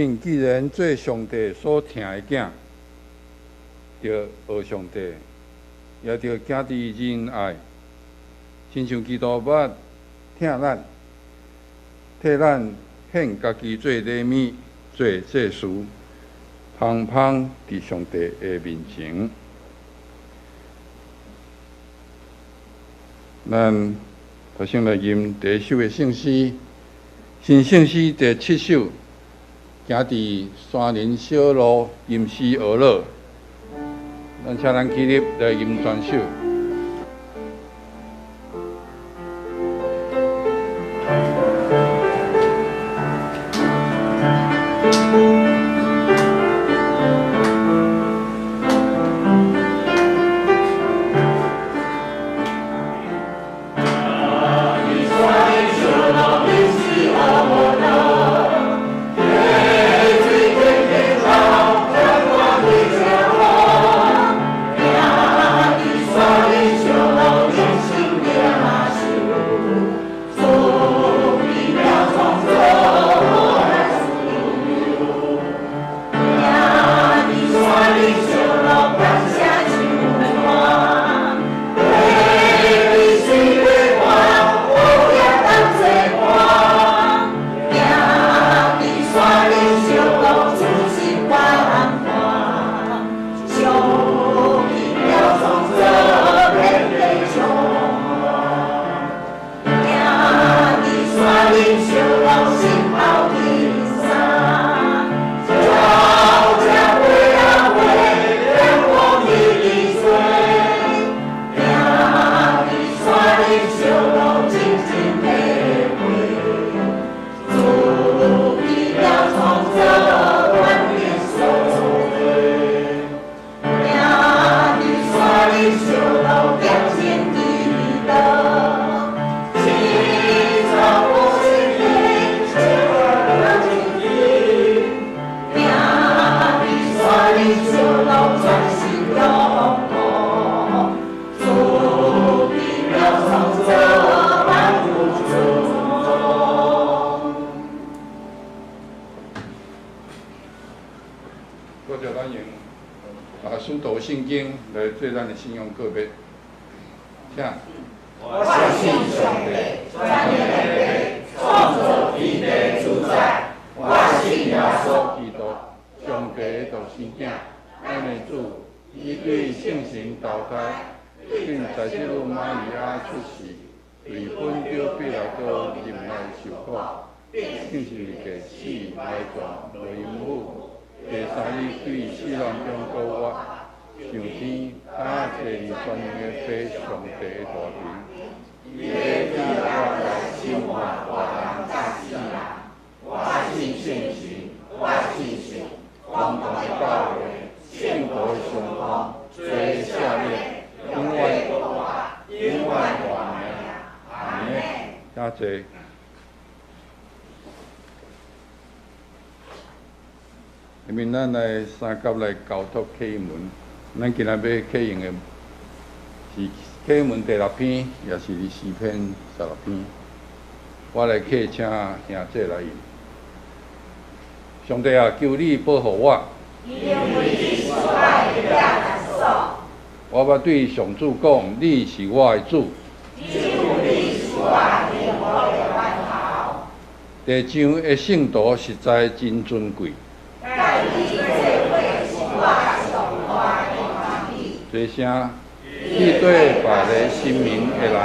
人既然做上帝所疼的囝，著學上帝，也著行佇仁愛，親像基督捌疼咱，替咱獻家己做禮物，做祭司，芳芳佇上帝的面前。咱頭先來吟第一首的聖詩，新聖詩第七首，行佇山林小路，吟詩學樂。咱請咱起立來吟全首。閣著咱用使徒信經來做咱的信仰告別，請。我相信上帝，全能的父，創造天地主宰。我信耶穌基督，上帝的獨生囝，咱的主，伊對聖神投胎，並在聖母瑪利亞出世，對本丟彼拉多入內受苦，釘十字架死埋葬落陰府。第三日對死人中復活，上天，他坐佇全能的父上帝的大權。伊欲對活來審判活人佮死人。我信聖神，我信聖公共的教會，聖徒的相通，罪的赦免，永遠復活，永遠活命。阿們。請坐。下面咱來三甲來交託啟文，咱今仔欲啟用的是啟文第六篇，也是詩篇16篇。我來啟請兄姐來吟。上帝啊，求你保護我。因為你是我的避難所。我捌對上主講，你是我的主。只有你是我幸福的源頭。地上的聖徒實在真尊貴。這聲去對別个神明的人，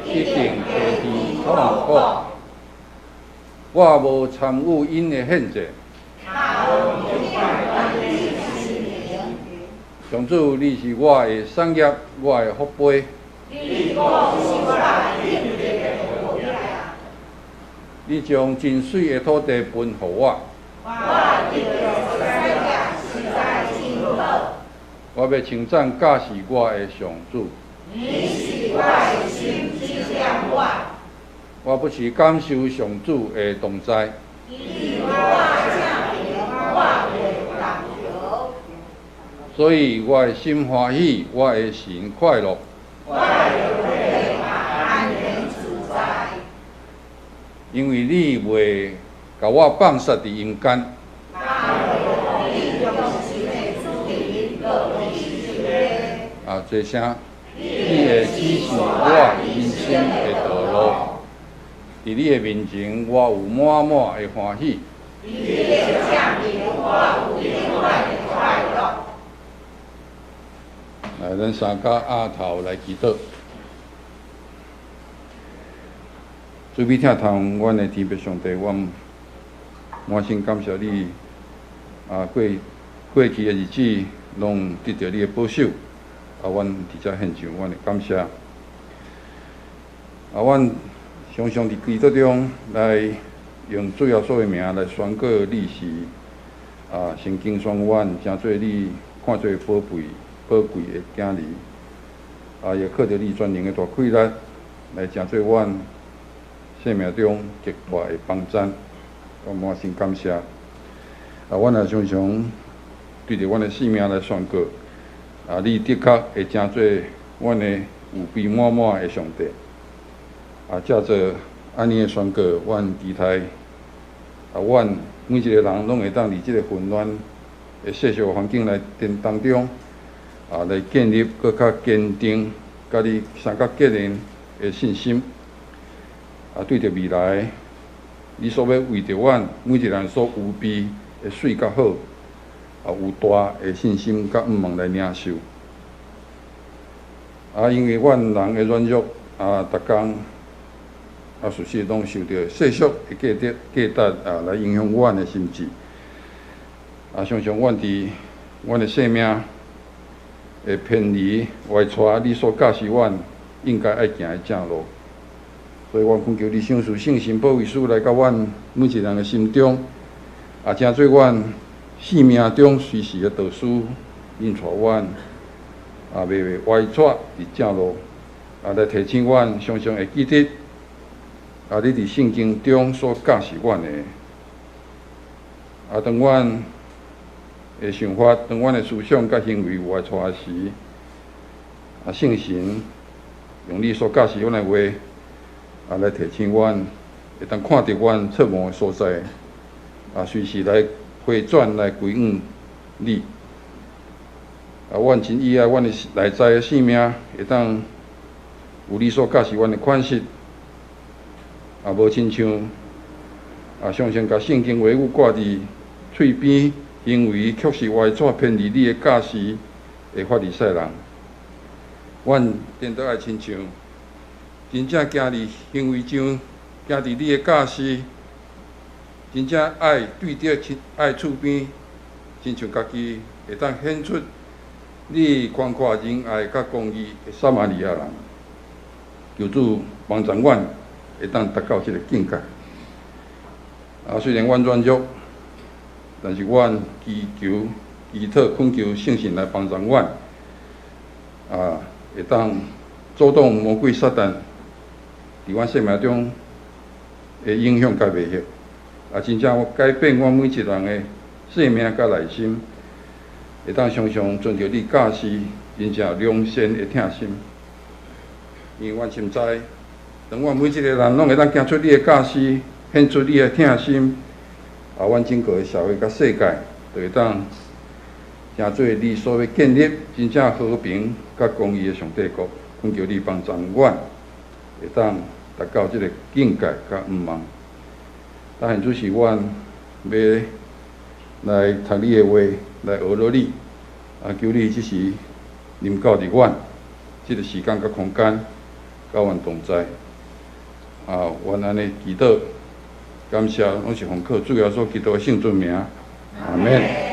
一定提天痛苦。我無參與𪜶的獻祭。上主，你是我的產業，我的福杯。你將真媠的土地分予我。我欲稱讚教示我的上主。你是我的心指點我。我不時感受上主的同在。伊佇我正前，我袂動搖。所以我的心歡喜，我的神快樂。我的肉體嘛安然自在。因為你袂共我放殺佇陰間。嘛啊，齊聲，你會指示我人生的道路，佇你的面前，我有滿滿的歡喜。你的正面，我有永遠的快樂。來，咱三跤阿頭來祈禱。慈悲疼痛阮的天父上帝，阮滿心感謝你。啊，過過去的日子，攏得著你的保守。啊，阮佇遮獻上阮的感謝。啊，阮常常佇基督中來用主耶穌的名來宣告你是啊，聖經宣阮成做你看做寶貝、寶貴的囝兒。啊，也靠著你全能的大氣力來成做阮生命中極大的幫贊，我滿心感謝。啊，阮也常常對著阮的性命來宣告。啊！你的確會成做阮的有備滿滿的上帝。啊，藉著按呢的宣告，阮期待啊，阮每一個人攏會當佇這个混亂的世俗環境內當中，啊，來建立閣較堅定、佮你相佮結連的信心。啊，對著未來，你所欲為著阮每一個人所預備的媠佮好。啊，有大的信心佮向望來領受。啊，因為阮人的軟弱啊，逐工啊，事實攏受著世俗的價值、價值啊，來影響阮的心智。啊，常常阮佇阮的生命會偏離歪跩你所教示阮應該愛行的正路。所以，阮懇求你賞賜聖神保惠師來到阮每一个人的心中，啊，成做阮生命中隨時的導師，引帶阮啊，袂袂歪跩佇正路，啊，來提醒阮常常會記得啊，你佇聖經中所教示阮的。啊，當阮的想法、當阮的思想佮行為歪跩時，啊，聖神用你所教示阮的話，啊，來提醒阮，會當看著阮錯誤的所在，啊，隨時來回轉來歸向你。啊，阮真意愛阮的內在的生命會當有你所教示阮的款式，啊，無親像啊，常常共聖經話語掛佇喙邊，行為卻是歪跩偏離你的教示的法利賽人。阮顛倒愛親像真正行佇行為上，行佇你的教示，真正愛對著愛厝邊，親像家己會當顯出你寬闊仁愛佮公義的撒瑪利亞人。求主幫助阮會當達到這个境界。啊，雖然阮軟弱，但是阮祈求、祈禱、懇求聖神來幫助阮，啊，會當阻擋魔鬼撒旦佇阮生命中的影響佮迷惑，啊，真正改變阮每一個人的生命佮內心，會當常常遵著你教示，真正良善的疼心。因為阮深知，當阮每一個人攏會當行出你的教示，顯出你的疼心，啊，阮整個的社會佮世界，就會當成做你所欲建立真正和平佮公義的上帝國。懇求你幫助阮，會當達到這个境界佮向望。但現主是阮欲來讀你的話，來學落你，啊，求你這時臨到佇阮這个時間佮空間，佮阮同在。啊，阮按呢祈禱，感謝，攏是奉靠主耶穌基督的聖尊名，阿們。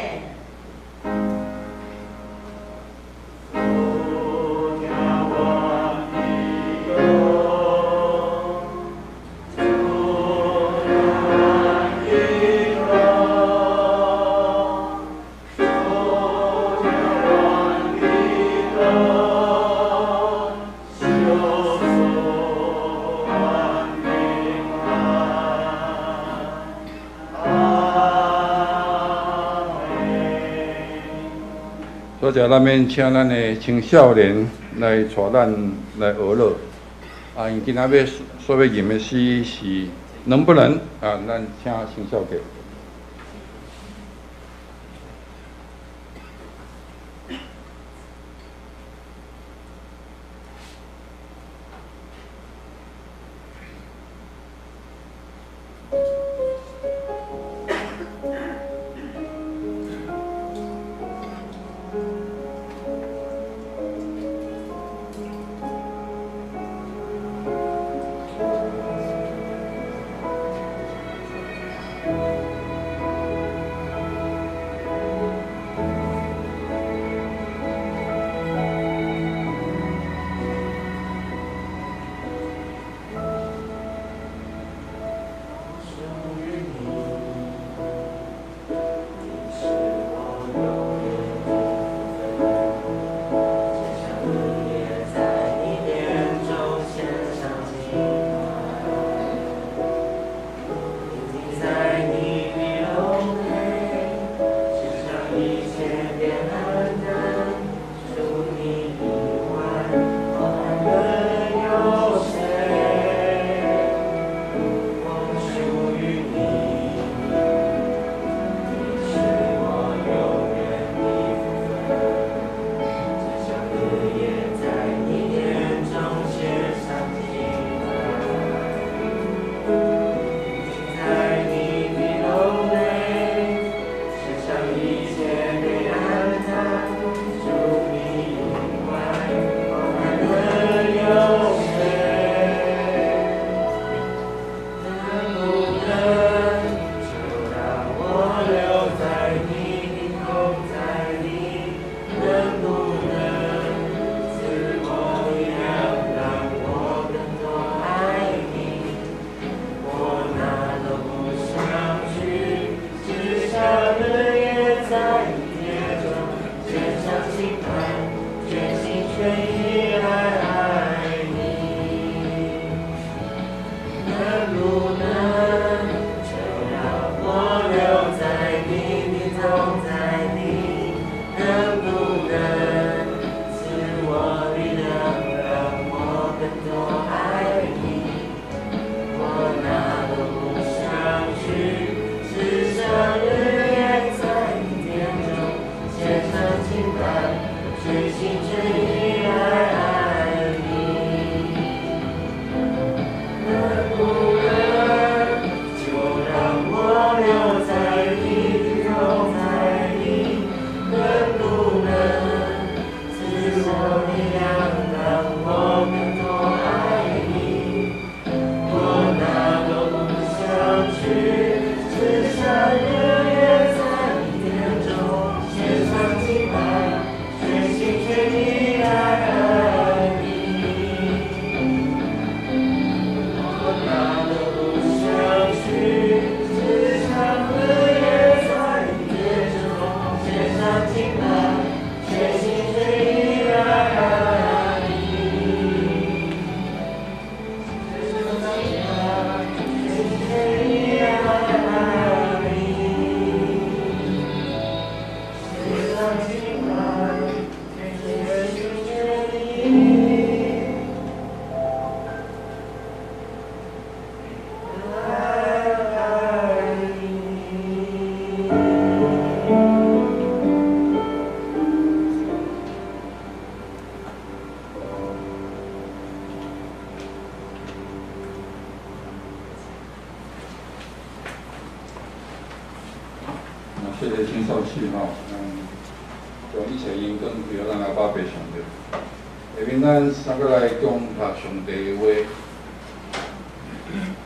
多謝咱免請咱的青少年來帶咱來學樂。啊，𪜶今仔欲所欲吟的詩是能不能啊？咱請青少年。全意來愛你。能不能就讓我留在你的同在裡？能不能賜我力量，讓我更多愛你？我哪都不想去，只想日夜在你殿中獻上敬拜，全心全意來愛你。我哪都不想去，只想日夜在你殿中獻上敬拜，全心全意來愛你。獻上敬拜，全心全意來愛你。獻上敬拜，全心全意來愛你。謝謝青少器吼，將一切榮光歸予咱阿爸父上帝。下面咱三個來講讀上帝的話。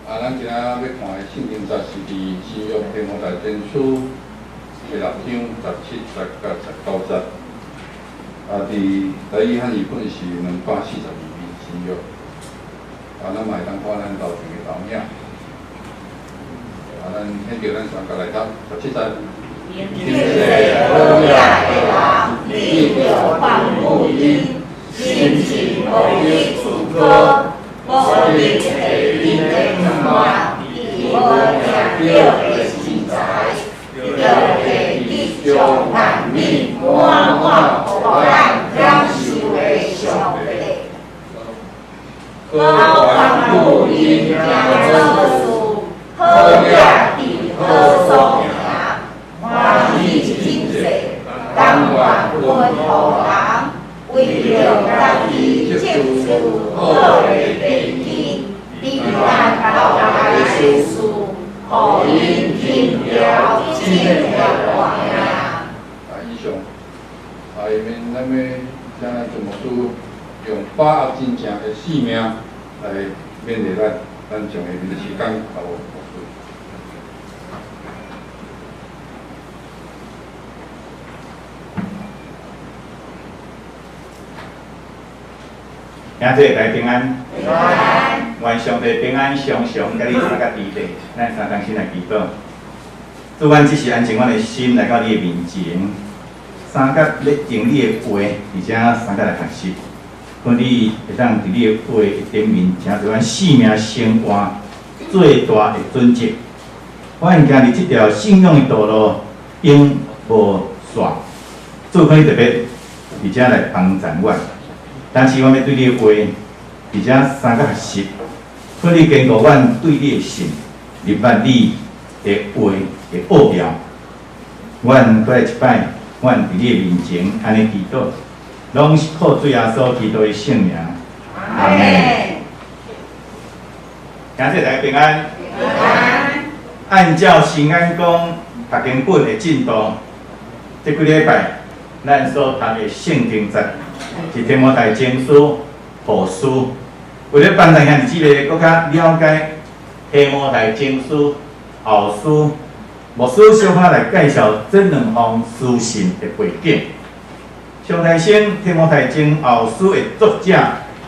啊，咱今仔欲看的聖經節是佇新約提摩太前書第六章17節佮19節。啊，佇台語漢語本是242頁新約。啊，咱嘛會當看咱頭前的投影。啊，咱現著咱三個來讀17節。行事好額的人，得著豐富恩，心是無得自高，無得提恁的充滿，伊無聽著的錢財，著會得將萬米滿滿予咱享受的上帝。好高豐富恩行好事，好額佇好所行，歡喜真濟，甘願分予人，為著家己積蓄好的地基，佇咱後來的事，予𪜶輕徭真的活命。啊，以上，啊，下面咱欲請咱鄭牧師用把握真正的性命來勉勵咱，咱將下面的時間交予牧師。兄弟大家平安，平安。願上帝平安常常佮你三佮佇咧，咱三同心來祈禱。主，阮只是安靜阮的心來到你的面前，三佮咧用你的話，而且三佮來學習。願你會當佇你的話的頂面，成做阮生命生活最大的準則。阮行佇這條信仰的道路，永無煞。主，願你特別佇遮來幫助阮。但是，阮欲對你的話，佇遮三個學習，願你堅固阮對你的信，明白你的話的奧妙。阮閣來一擺，阮佇你的面前按呢祈禱，攏是靠主耶穌基督的聖名。阿們。兄弟大家平安。平安。按照新眼光讀經本的進度，這幾禮拜咱所讀的聖經節是提摩太前書、後書。為了幫助兄弟姊妹閣較了解提摩太前書、後書，牧師小可來介紹這兩封書信的背景。上台先提摩太前後書的作者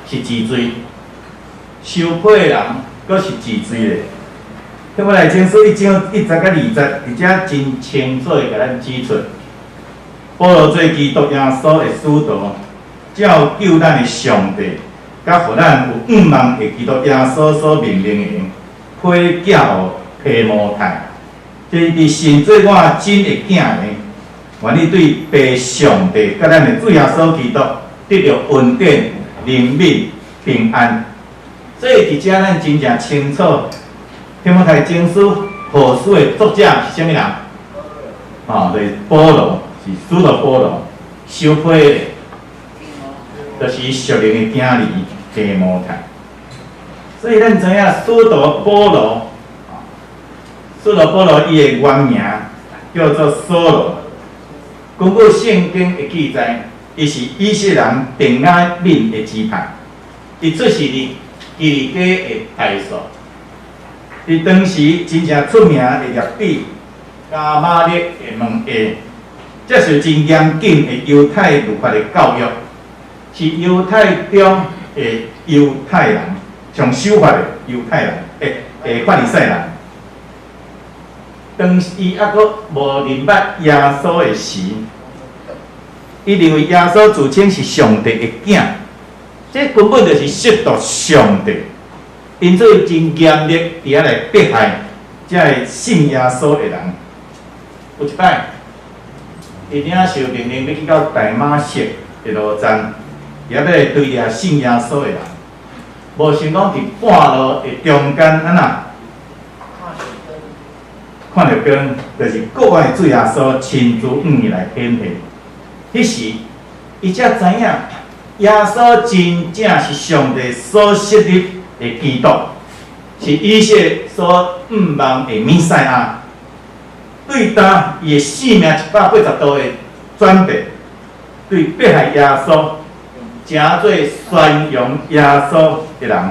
是自罪，收批的人閣是自罪的。提摩太前書1章1節佮2節，佇遮真清楚的共咱指出，保羅做基督耶穌的使徒，照救咱的上帝，佮予咱有向望的基督耶穌所命令的，批寄予提摩太。這是神做我真的囝兒，願你對父上帝佮咱的主耶穌基督得著恩典、憐憫、平安。所以佇遮咱真正清楚，提摩太前書後書的作者是啥物人？就是保羅，是使徒保羅，收批的。就是屬靈的囝兒提摩太。所以咱知影使徒保羅，使徒保羅伊的原名叫做掃羅。根據聖經的記載，伊是以色列人便雅憫的支派，伊出世佇基利家的大數。佇當時真正出名的拉比迦瑪列的門下，接受真嚴謹的猶太律法的教育，是猶太中的猶太人，上守法的猶太人，法利賽人。當伊猶閣無認捌耶穌的時，伊認為耶穌自稱是上帝的囝，這根本就是褻瀆上帝。因此，伊真嚴厲佇遐來迫害這个信耶穌的人。有一擺，伊領受命令欲去到大馬色的路站，伊欲來追掠信耶穌的人，無想講佇半路的中間，按怎？看著光，就是國外主耶穌親自向伊來顯現。彼時，伊才知影耶穌真正是上帝所設立的基督，是以色列所向望的彌賽亞。對當伊的性命180度的轉變，對迫害耶穌，成做宣揚耶穌的人。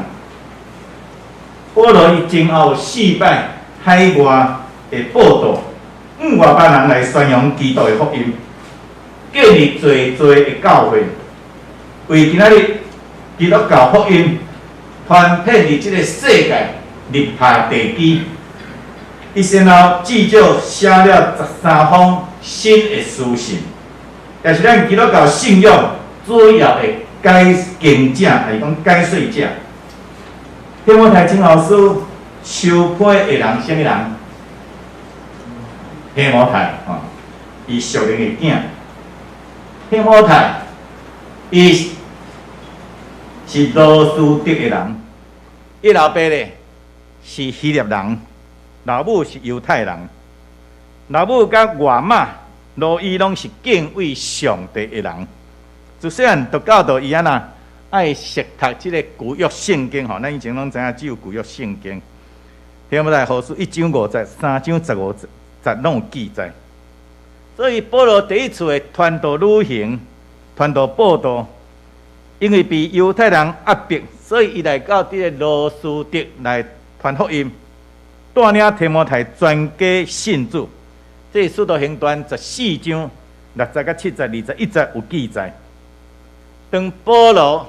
保羅伊前後四擺海外的佈道，向外邦人來宣揚基督的福音，建立濟濟的教會，為今仔日基督教福音傳遍佇這个世界立下地基。伊先後至少寫了13封新的書信，也是咱基督教信仰主要的解經者，還是講解說者。提摩太前後書收批的人，啥物人？提摩太，吼，伊屬靈的囝。提摩太，伊是羅斯得的人，伊老爸咧是希臘人，老母是猶太人。老母佮外媽羅伊攏是敬畏上帝的人。自細漢就教導伊按怎愛熟讀這个舊約聖經吼，咱以前攏知影只有舊約聖經。提摩太後書一章五節、三章15節攏有記載。所以保羅第一次的傳道旅行、傳道佈道，因為被猶太人壓迫，所以伊來到這个羅斯得來傳福音，帶領提摩太全家信主。這是使徒行傳14章6節佮7節、21節有記載。當保羅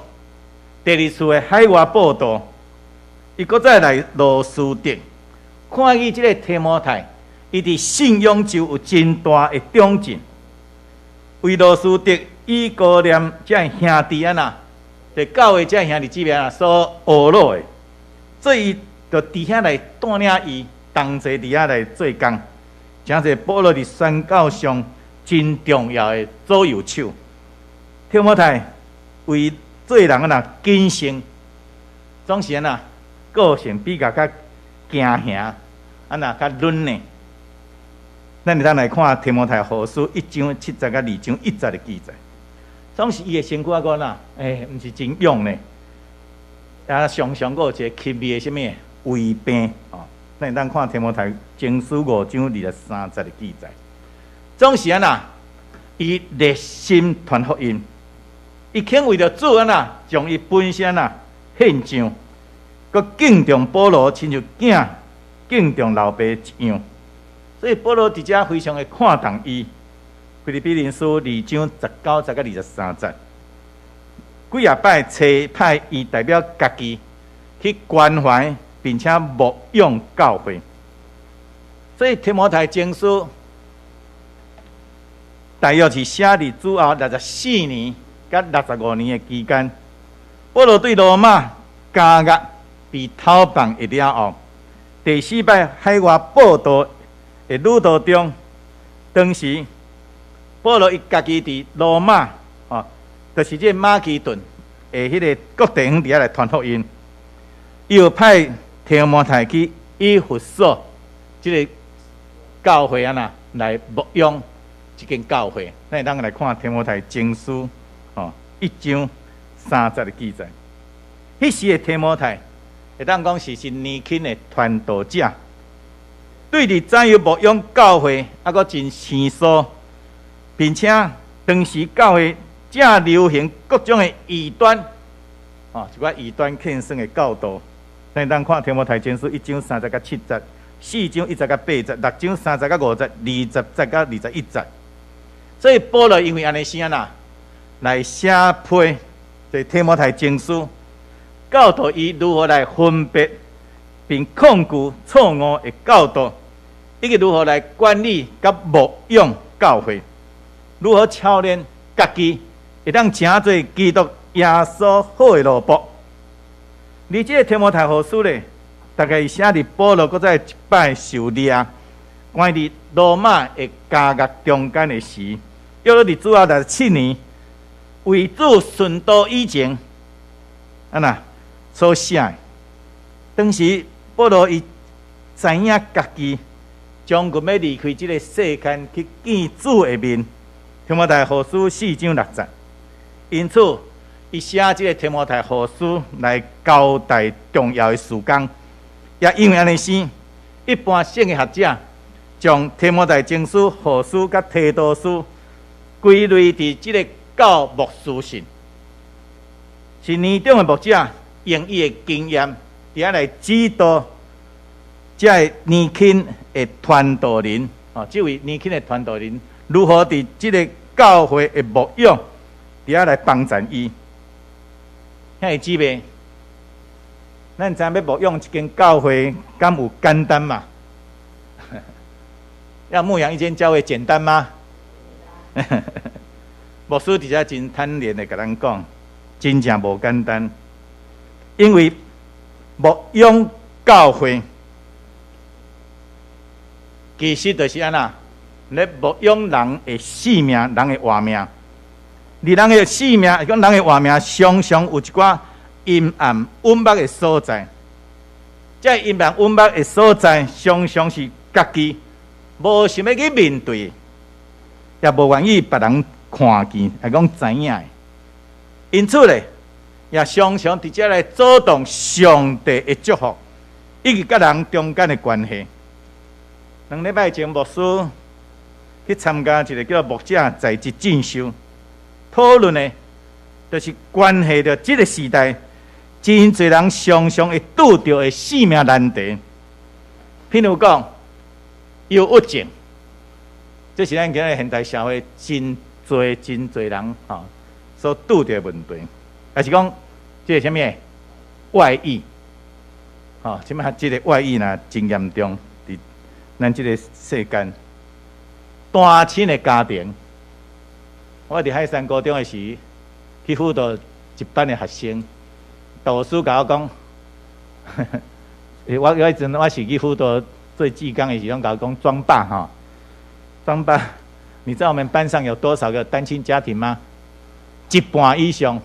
第二次的海外佈道，伊閣再來羅斯得，看見這个提摩太，伊佇信仰就有真大的長進。為羅斯得以哥念這兄弟按怎，佇教會這兄弟姊妹啊所呵咾的，所以伊就佇遐來帶領伊同齊佇遐來做工，誠濟保羅佇宣教上真重要的左右手。提摩太為做人按怎謹慎，總是按怎個性比較較驚嚇，按怎較忍呢？咱會當來看提摩太後書一章7節佮二章1節的記載，總是伊的身軀猶閣哪，毋是真勇呢。啊，常常閣有一個輕微的啥物胃病哦。咱會當看提摩太前書五章23節的記載，總是按怎，伊熱心傳福音，伊肯為著主按怎，將伊本身啊獻上，閣敬重保羅，親像囝敬重老爸一樣。所以保羅佇遮非常的看重伊。腓立比人書二章19節佮23節，幾仔擺差派伊代表家己去關懷並且牧養教會。所以提摩太前書大約是寫佇主後64年佮65年的期間，保羅對羅馬監獄被偷放的了後，第四擺海外佈道的旅途中，當時保羅伊家己佇羅馬，哦，就是這个馬其頓的彼个各地方佇遐來傳福音，伊又派提摩太去以弗所這个教會按怎來牧養這間教會。咱會當來看提摩太前書，哦，一章三節的記載。彼時的提摩太，會當講是真年輕的傳道者，對佇怎樣牧養教會，猶閣真生疏，並且當時教會正流行各種的異端，哦，一寡異端欠算的教導。咱當看提摩太前書一章三節佮七節，四章一節佮八節，六章三節佮五節，二十節佮21節。所以保羅因為按呢啥啦，來寫批這提摩太前書，教導伊如何來分別並抗拒錯誤的教導，以及如何來管理佮牧養教會，如何操練家己會當成做基督耶穌好的奴僕。而這個提摩太後書咧，大概是寫佇保羅閣再一擺受掠，關佇羅馬的監獄中間的時，約佇主後67年，為主殉道以前，按呢所寫的。當時保羅伊知影家己將近欲離開這個世間去見主的面，提摩太後書四章六節。因此，伊寫這個提摩太後書來交代重要的事工。也因為按呢生，一般聖經學者將提摩太前書、後書佮提多書歸類佇這個教牧書信，是年長的牧者用伊的經驗佇遐來指導這个年輕的傳道人，哦，這位年輕的傳道人如何佇這個教會的牧養佇遐來幫助伊。兄弟姊妹，咱知影欲牧養一間教會，敢有簡單嘛？要牧養一間教會簡單嗎？牧師佇遮真坦然的共咱講，真正無簡單，因為牧養教會其實就是按呢，咧牧養人的性命，人的活命。而人的性命，講人的活命，常常有一寡陰暗隱密的所在。這陰暗隱密的所在，常常是家己無想欲去面對，也無願意別人看見，抑講知影的。因此咧，也常常佇遮來阻擋上帝的祝福，以及佮人中間的關係。兩禮拜前，牧師去參加一個叫牧者在職進修，討論的，就是關係著這個時代，真濟人常常會拄著的性命難題。譬如講，憂鬱症，這是咱今日現代社會真濟真濟人吼所拄著的問題，抑是講這個啥物外遇，吼，這擺這個外遇若真嚴重，佇咱這個世間，單親的家庭，我佇海山高中的時，去輔導一班的學生，導師共我講，我彼陣我是去輔導做志工的時陣，共我講莊爸吼，莊爸，你知道我們班上有多少個單親家庭嗎？一半以上，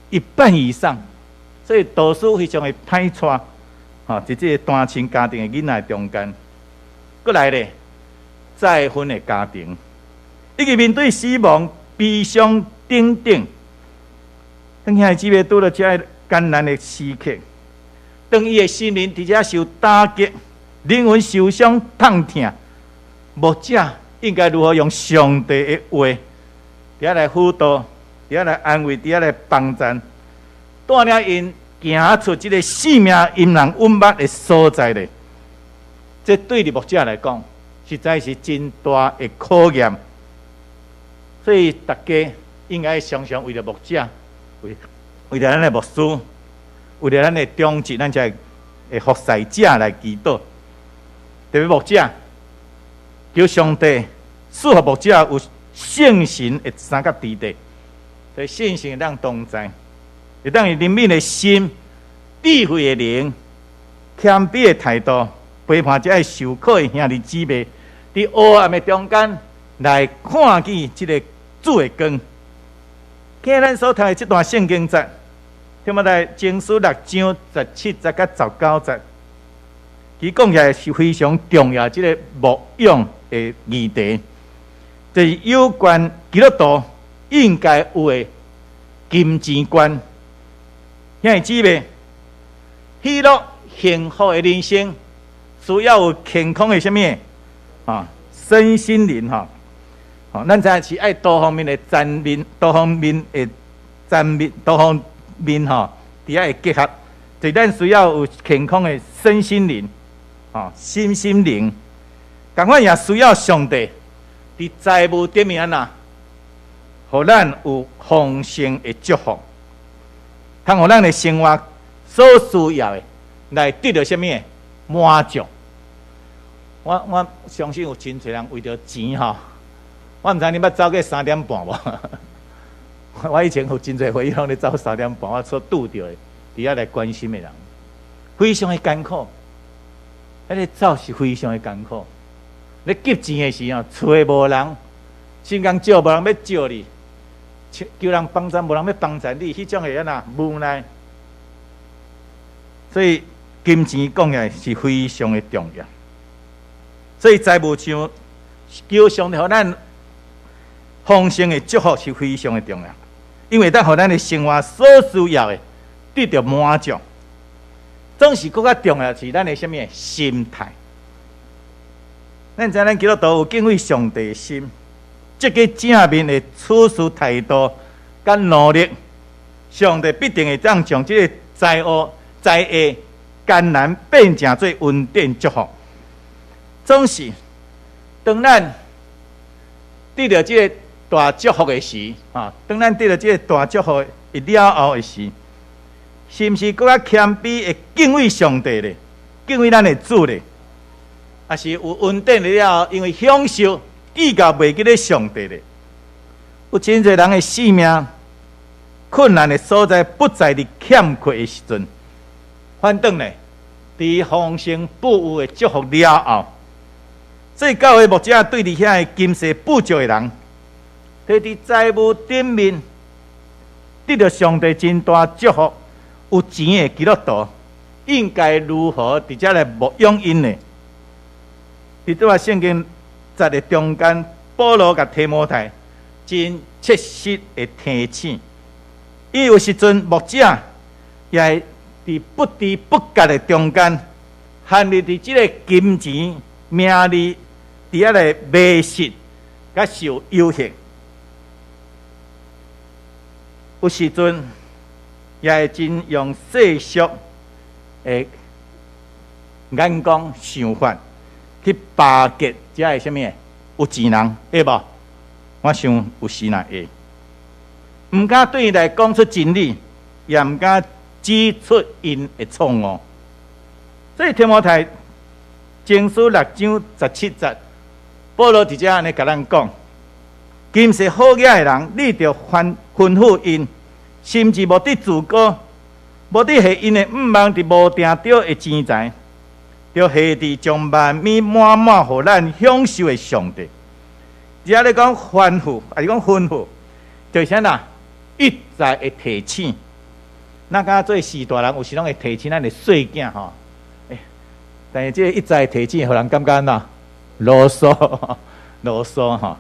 一半以上，所以導師非常的歹帶，吼，佇這個單親家庭的囡仔中間，閣來咧，再婚的家庭，以及面對死亡、悲傷等等，當兄弟姊妹拄著這个艱難的時刻，當伊的心靈佇遮受打擊，靈魂受傷痛疼，牧者應該如何用上帝的話，佇遐來輔導，佇遐來安慰，佇遐來幫助，帶領𪜶行出這個性命陰暗隱密的所在咧。這對佇牧者來講，實在是真大的考驗。所以大家應該常常為著牧者，為著咱的牧師，為著咱的長執，咱這的服侍者來祈禱。特別牧者，求上帝賜予牧者有聖神的三角地帶，所以聖神會當同在，會當以憐憫的心、智慧的靈、謙卑的態度，陪伴這个受苦的兄弟姊妹，佇黑暗的中間來看見這个主的光。今日咱所讀的這段聖經節，提摩太前書六章十七節佮十九節，其講起來是非常重要，這个牧養的議題，就是有關基督徒應該有的金錢觀。兄弟姊妹，喜樂幸福的人生需要有健康的啥物啊？身心靈吼。吼，咱知影是愛多方面的全面，多方面的全面，多方面吼，佇遐會結合。就咱需要有健康的身心靈，吼，身心靈，仝款也需要上帝佇財務頂面按怎，予咱有豐盛的祝福，通予咱的生活所需要的來得著啥物滿足。我相信有真濟人為著錢吼，我毋知你捌走過三點半無？我以前有真濟回憶，攏咧走三點半，我所拄著的，佇遐來關心的人，非常的艱苦。彼个走是非常的艱苦。咧急錢的時候，厝無人，親共借無人欲借你，求人幫贊無人欲幫贊你，彼種會按怎無奈。所以金錢講起來是非常的重要。所以財務上求上帝予咱豐盛的祝福是非常的重要，因為當予咱的生活所需要的得著滿足，總是閣較重要是咱的啥物心態。咱知咱基督徒有敬畏上帝的心，積極正面的處事態度佮努力，上帝必定會當將這个災禍、災厄、艱難變成做恩典祝福。總是當咱得著這个大祝福的時，啊，當咱得著這个大祝福的了後的時，是毋是閣較謙卑會敬畏上帝咧？敬畏咱的主咧？抑是有恩典了後，因為享受，記甲袂記得上帝咧？有真濟人的性命困難的所在，不在佇欠缺的時陣，反轉咧，佇豐盛富有的祝福了後，所以教會牧者對佇遐个今世富足的人，佇財務頂面得著上帝真大祝福，有錢的基督徒應該如何佇遮來牧養𪜶呢？佇這段聖經節的中間，保羅共提摩太真切實的提醒，伊有時陣牧者也會佇不知不覺的中間，陷入佇這个金錢名利佇遐來迷失，佮受誘惑。有時陣也會真用世俗的眼光想法去巴結遮个啥物有錢人，會無？我想有時若會，毋敢對𪜶來講出真理，也毋敢指出𪜶的錯誤。所以提摩太前書六章十七節，保羅佇遮按呢共咱講：今世好額的人，你著吩吩咐𪜶，甚至無得自高，無得下𪜶的向望佇無定著的錢財，著下佇將萬物滿滿予咱享受的上帝。遮咧講吩咐，抑是講吩咐，就是啥啦？一再的提醒。咱敢若做序大人，有時攏會提醒咱的細囝吼。但是這个一再提醒，予人感覺按怎囉嗦囉嗦吼。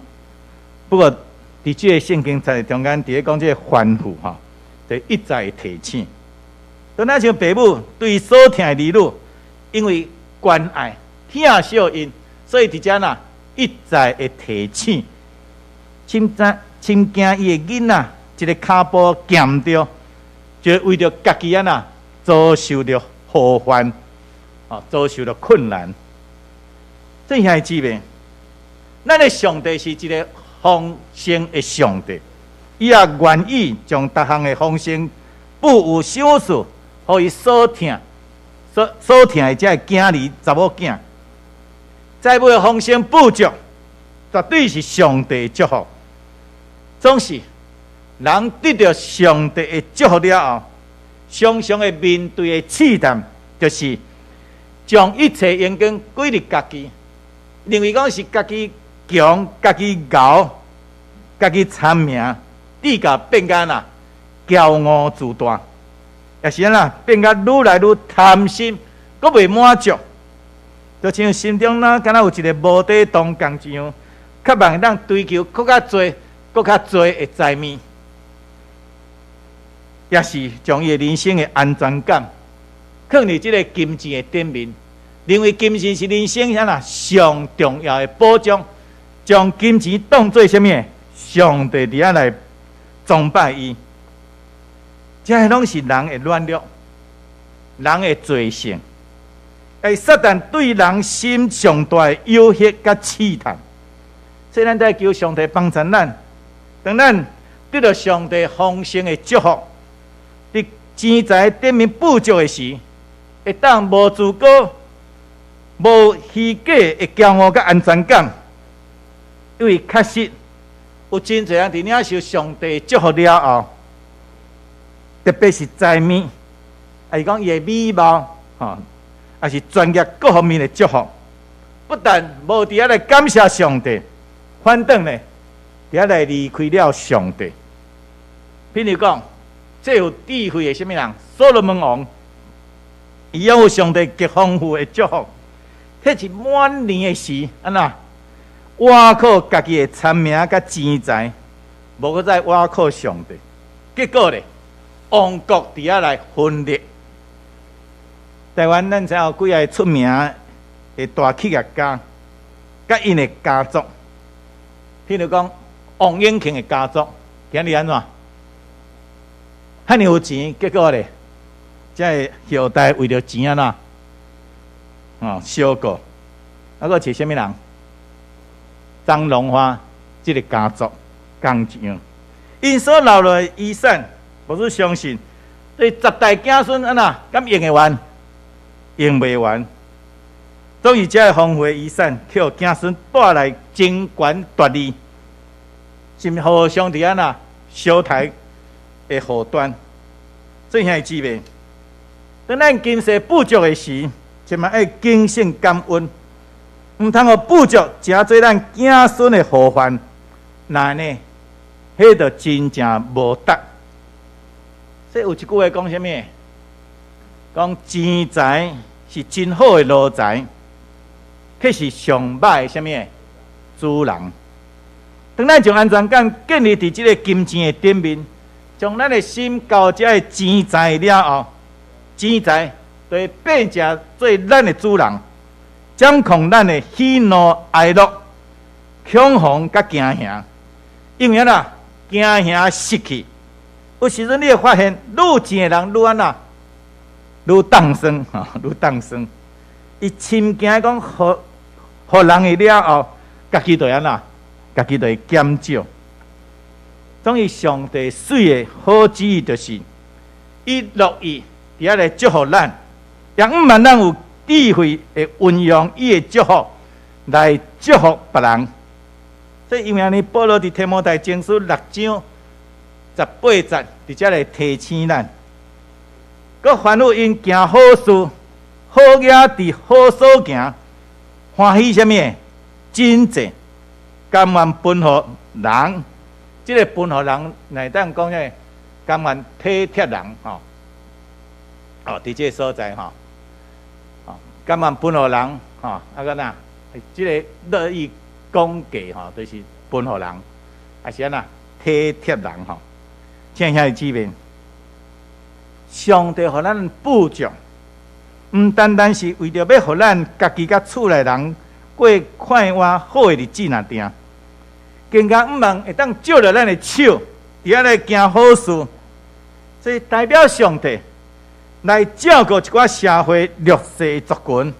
不過佇這个聖經節中間，佇咧講這个吩咐吼，就一再提醒。就若像爸母對所疼的兒女，因為關愛疼惜𪜶，所以佇遮啦一再的提醒，深知深驚伊的囡仔一个跤步行毋著，就為著家己按怎遭受著禍患，啊，遭受著困難。這兄弟姊妹，咱的上帝是一个豐盛的上帝，伊也願意將逐項的豐盛富有賞賜，予伊所疼、所疼的這个囝兒、查某囝。財務的豐盛富足，絕對是上帝的祝福。總是人得著上帝的祝福了後，常常會面對的試探，就是將一切榮光歸予家己，認為講是家己強、家己𠢕、家己聰明，至到變甲哪驕傲自大，也是按怎變甲愈來愈貪心，閣袂滿足。就像心中若敢若有一个無底洞仝一樣，渴望會當追求閣較濟、閣較濟的財物。也是將伊的人生的安全感，囥佇這個金錢的頂面，認為金錢是人生啥啦上重要的保障，將金錢當做啥物？上帝佇遐來崇拜伊，這攏是人的軟弱，人的罪性。欸，撒旦對人心上大的誘惑佮試探，所以咱得求上帝幫助咱，當咱得到上帝豐盛的祝福，佇錢財頂面富足的時，會當無自高、無虛假的驕傲佮安全感，因為確實有真濟人佇領受上帝祝福了後，特別是財物，抑是講伊的美貌，吼，抑是專業各方面的祝福，不但無佇遐來感謝上帝，反轉呢，佇遐來離開了上帝。譬如講，這有智慧的啥物人？所羅門王，伊擁有上帝極豐富的祝福，彼是晚年的時，按怎？倚靠家己的聰明佮錢財，無閣再倚靠上帝，結果咧，王國佇遐來分裂。台灣咱知影有幾个出名的大企業家，佮𪜶的家族，譬如講王永慶的家族，今日按怎？遐爾有錢，結果咧，這个後代為著錢按怎？哦，相告，啊，閣是啥物人？張榮發這个家族，仝一樣，𪜶所留落的遺產，無是相信，對十代子孫按怎？敢用會完？用袂完，總是這个豐富的遺產，去予子孫帶來爭權奪利，是毋互相佇按怎相刣的禍端。所以兄弟姊妹，當咱今世富足的時，千萬愛謹慎感恩，毋通予富足成做咱子孫的禍患。若按呢，彼就真正無值。所以有一句話講啥物？講錢財是真好的奴才，卻是上歹的啥物主人。當咱將安全感建立佇這个金錢的頂面，將咱的心交這个錢財了後，錢財就會變成做咱的主人，掌控咱的喜怒哀樂、恐慌佮驚嚇。因為按怎驚嚇失去，有時陣你會發現，愈有錢的人愈按怎，愈凍霜吼，愈凍霜。伊深驚講，予予人的了後，家己就按怎，家己就會減少。總之上帝媠的好旨意就是，伊樂意佇遐來祝福咱，也毋望咱有智慧會運用伊的祝福來祝福別人。所以因為按呢，保羅佇提摩太前書六章十八節，佇遮來提醒咱，閣吩咐𪜶行好事，好額佇好所行，歡喜啥物？真濟，甘願分予人。這个分予人，乃當講啥？甘願體貼人吼。哦，佇這个所在吼，哦，甘願分予人吼，啊閣哪？這个樂意講價吼，就是分予人，抑是按怎？體貼人吼。親愛兄弟姊妹，上帝予咱富足，毋單單是為著欲予咱家己佮厝內人過快活好的日子爾定，更加向望會當藉著咱的手，佇遐來行好事，這代表上帝來照顧一寡社會弱勢族群，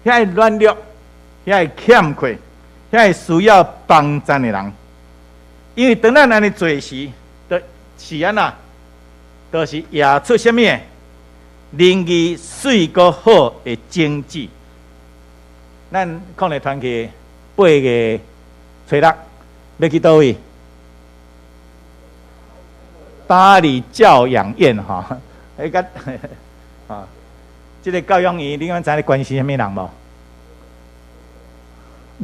遐个軟弱、遐个欠缺、遐个需要幫助的人。因為當咱按呢做時，就是按怎，就是掖出啥物？仁義媠閣好的種子。咱曠野團契八月初六欲去佗位？巴黎教養院吼，彼個啊，這个教養院，你敢知咧關心啥物人無？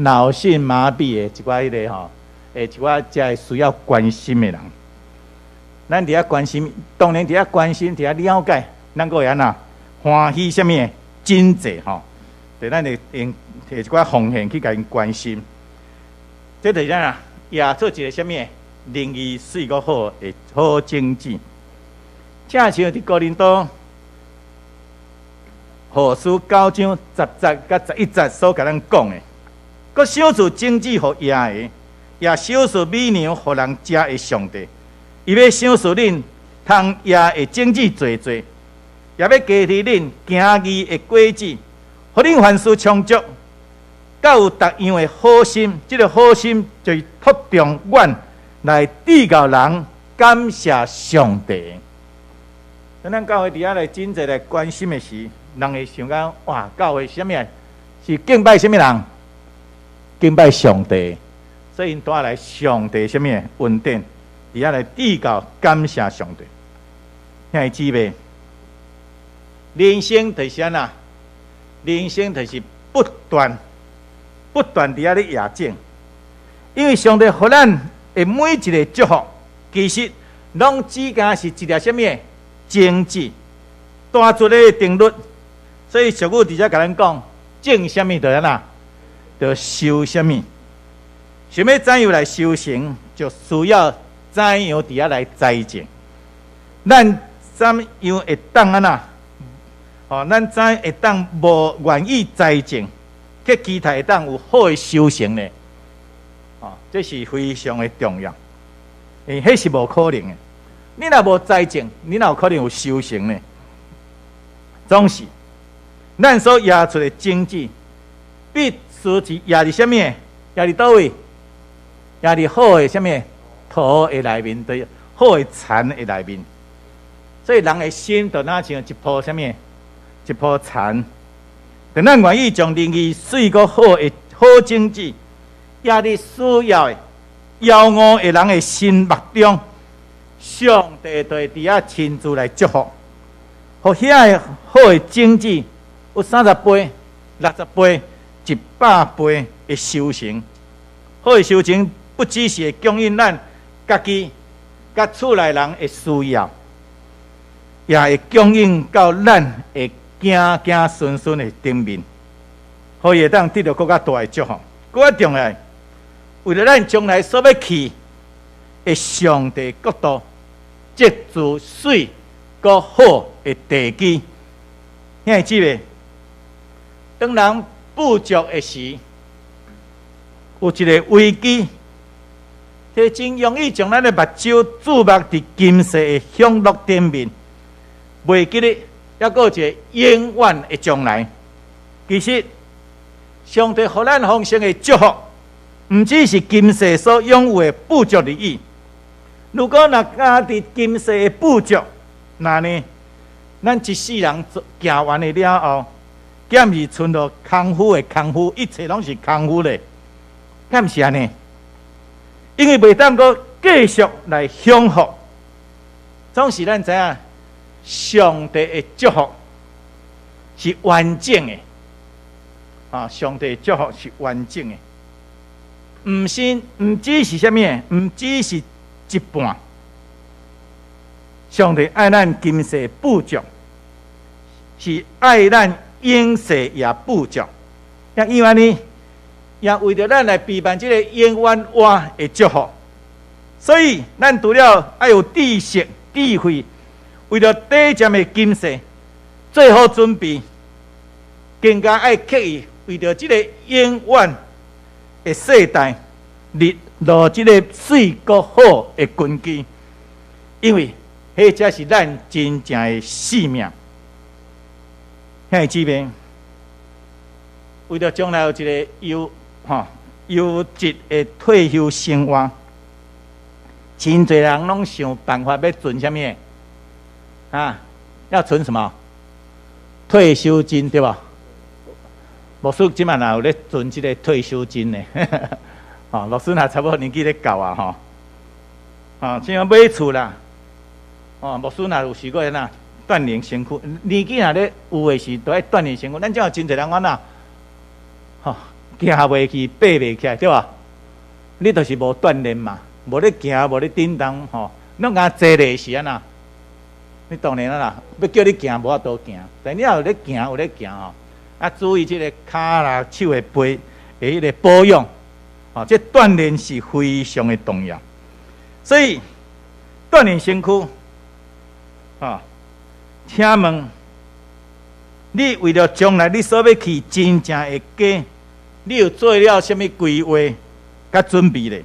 腦性麻痹的一寡彼个吼，的一寡遮个需要關心的人。咱佇遐關心，當然佇遐關心，佇遐了解，咱閣會按怎歡喜啥物真濟吼？對，咱會用提一寡奉獻去共𪜶關心。這就是按怎，掖出一个啥物仁義媠閣好的好種子。正像佇哥林多後書9章10節佮11節所共咱講的，閣賞賜種子予野的，也賞賜米糧予人食的上帝，伊欲賞賜恁通掖的種子濟濟，也欲加添恁行義的果子，予恁凡事充足，佮有逐樣的好心。這个好心就是托動阮來致予人感謝上帝。咱教會佇遐來真濟來關心的是，人會想講哇，教會啥物？是敬拜啥物人？敬拜上帝，所以𪜶帶來上帝啥物恩典，佇遐來致予感謝上帝。兄弟姊妹，人生就是按怎？人生就是不斷、不斷佇遐咧掖種，因為上帝予咱的每一个祝福，其實攏只敢是一粒啥物種子，大自然的定律。所以俗語佇遮共咱講，種啥物就按怎，就收啥物。想欲怎樣來收成，就需要怎樣佇遐來栽種。咱怎樣會當按怎？哦，咱怎會當無願意栽種，去期待會當有好的收成呢？哦，這是非常的重要，因為彼是無可能的。你若無栽種，你哪有可能有收成呢？總是，咱所掖出的種子，必須是掖佇啥物？掖佇佗位？掖佇好的啥物土的內面，對，好的田的內面。所以人的心就若像一圃啥物？一圃田。當咱願意將靈意媠閣好的好種子，掖佇需要的枵餓的人的心目中，上帝就會佇遐親自來祝福，予遐个好的種子有30倍、60倍、100倍的收成。好的收成不只是會供應咱家己、佮厝內人的需要，也會供應到咱的子子孫孫的頂面，予伊會當得著閣較大的祝福。閣較重要，為著咱將來所欲去的上帝國度，積聚媠閣好的地基。兄弟姊妹，當人富足的時，有一个危機，這真容易將咱的目睭注目佇今世的享樂頂面，袂記得猶閣有一个永遠的將來。其實，上帝予咱豐盛的祝福，毋只是今世所擁有的富足而已。如果若焦佇今世的富足，那呢，咱一世人行完的了後，敢是賰予空虛的空虛，一切攏是空虛的，敢毋是按呢？因為袂當閣繼續來享福，總是咱知影，上帝的祝福是完整的，啊，上帝的祝福是完整的，毋是毋只是啥物？毋只是一半。上帝愛咱今世富足，是愛咱永世也富足。也因為按呢，也為著咱來備辦這个永遠活的祝福，所以咱除了愛有知識、智慧，為著短暫的今世做好準備，更加愛刻意為著這个永遠的世代立落這个媠閣好的根基，因為彼才是咱真正的性命。兄弟姊妹，為著將來有一个優吼優質的退休生活，真濟人攏想辦法欲存啥物？啊，要存什麼？退休金對無？牧師這馬若有咧存這个退休金呢？吼，牧師若差不多年紀咧到啊吼，啊，像買厝啦，哦，牧師若有試過按怎鍛鍊身軀，年紀若咧有的時，都愛鍛鍊身軀。咱這有真濟人按怎，吼，行袂去，爬袂起來，對無？你就是無鍛鍊嘛，無咧行，無咧振動，吼，攏共坐咧是按怎？你當然啦，欲叫你行無法度行，但你若有咧行，有咧行吼，啊，注意這个跤啦、手的背的彼个保養，吼，這鍛鍊是非常的重要。所以鍛鍊身軀，啊，請問你為著將來你所欲去真正的家，你有做了啥物規劃佮準備咧？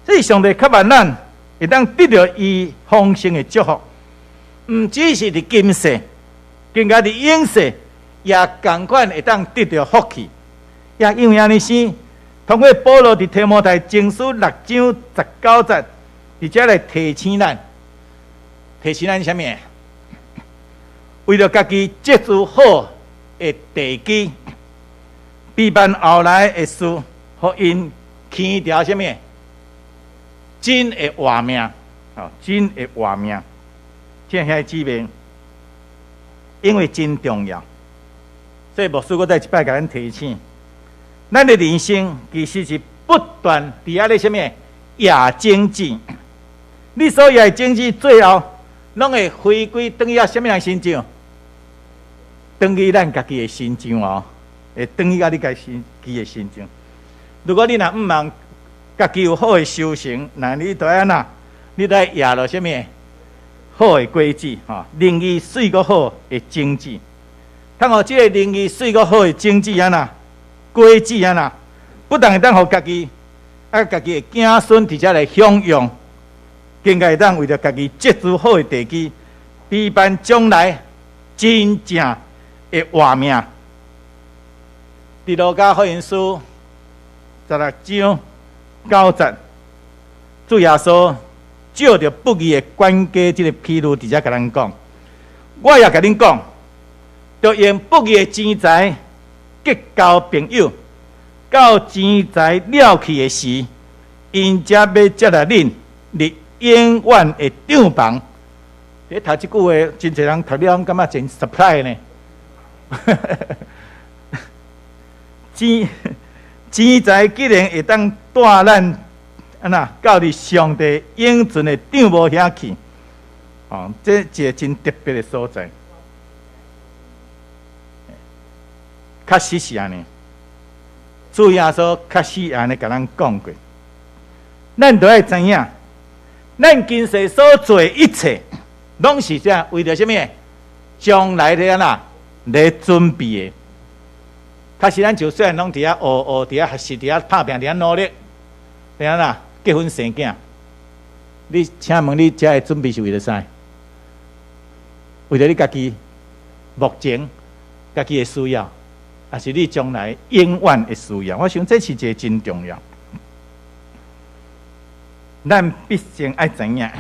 所以上帝渴望咱會當得著伊豐盛的祝福，毋只是佇今世，更加佇永世也仝款會當得著福氣。也因為按呢生，通過保羅佇提摩太前書六章十九節，佇遮來提醒咱，提醒咱啥物？為著家己積聚好的地基，備辦後來的事，予𪜶牽著啥物？真會活命，吼，真會活命。親愛姊妹，因為真重要，所以牧師閣再一擺共咱提醒，咱的人生其實是不斷佇遐咧啥物？掖種子，你所掖的種子，最後攏會回歸轉去啥物人身上？轉去咱家己的身上哦，會轉去到你家己的身上。如果你若毋望家己有好的收成，那你著愛按怎？你著愛掖落啥物？好的果子，吼，靈意媠閣好的種子。通予這个靈意媠閣好的種子按怎？果子按怎？不但會當予家己啊，家己的子孫佇遮來享用，更加會當為著家己積聚好的地基，備辦將來真正會活命。佇路加福音書十六章九節，主耶穌借著不義的管家這个譬喻，佇遮共咱講。我也共恁講，著用不義的錢財結交朋友，到錢財了去的時，𪜶才欲接納恁入永遠的帳房。佇讀這句話，真濟人讀了攏感覺真 surprise 呢。錢錢財既然會當帶咱按怎到佇上帝永存的帳幕遐去，哦，這一个真特別的所在。確實是按呢，主耶穌確實按呢共咱講過，咱著愛知影，咱今世所做的一切，攏是啥？為著啥物？將來咧按怎咧準備的。確實，咱就算攏佇遐學學，佇遐學習，佇遐拍拚，佇遐努力，欲按怎結婚生囝？你請問你這的準備是為著啥？為著你家己目前家己的需要，抑是你將來永遠的需要？我想這是一个真重要。咱必須愛知影，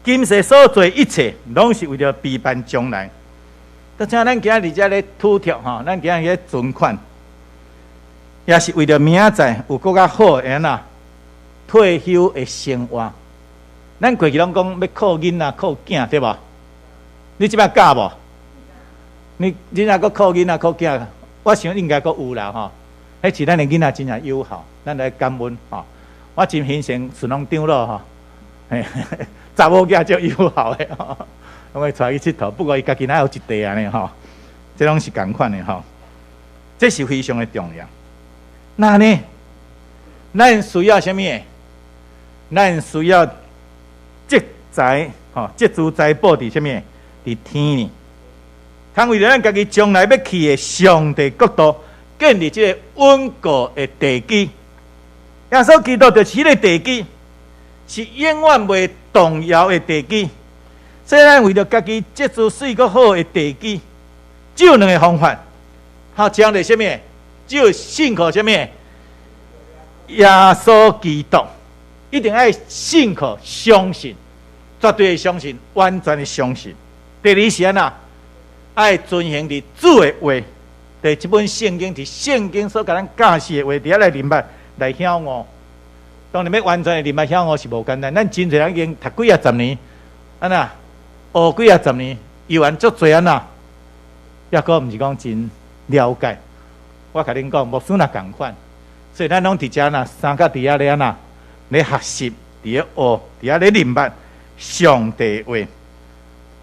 今世所做一切，攏是為著備辦將來。就像咱今仔佇遮咧拄著吼，咱今仔日存款，也是為著明仔載有閣較好的按怎退休的生活。咱過去攏講欲顧囡仔、顧囝，對無？你這擺敢無？你你若閣顧囡仔、顧囝，我想應該閣有啦吼。彼是咱的囡仔真正友好，咱來感恩吼。我真欣賞順豐長老吼，嘿，查某囝足友好的吼。攏會帶去𨑨迌，不過伊家己哪有一塊按呢吼，這攏是仝款的吼，這是非常的重要。那呢，咱需要啥物？咱需要積財吼，積聚財寶佇啥物？佇天呢？通為著咱家己將來欲去的上帝國度，建立這个穩固的地基。耶穌基督就是彼个地基，是永遠袂動搖的地基。所以咱為著家己積聚媠閣好的地基，只有兩个方法。好，將來啥物？只有信靠啥物？耶穌基督，一定愛信靠、相信，絕對的相信，完全的相信。第二是按怎？愛遵行佇主的話，佇這本聖經，佇聖經所共咱教示的話，佇遐來明白、來曉悟。當然，欲完全的明白曉悟是無簡單。咱真濟人已經讀幾仔十年，按怎？學幾仔十年，猶原足濟按怎？抑閣毋是講真了解。我共恁講，牧師若仝款，所以咱攏佇遮若相佮佇遐咧按怎咧學習，佇咧學，佇遐咧明白上帝話，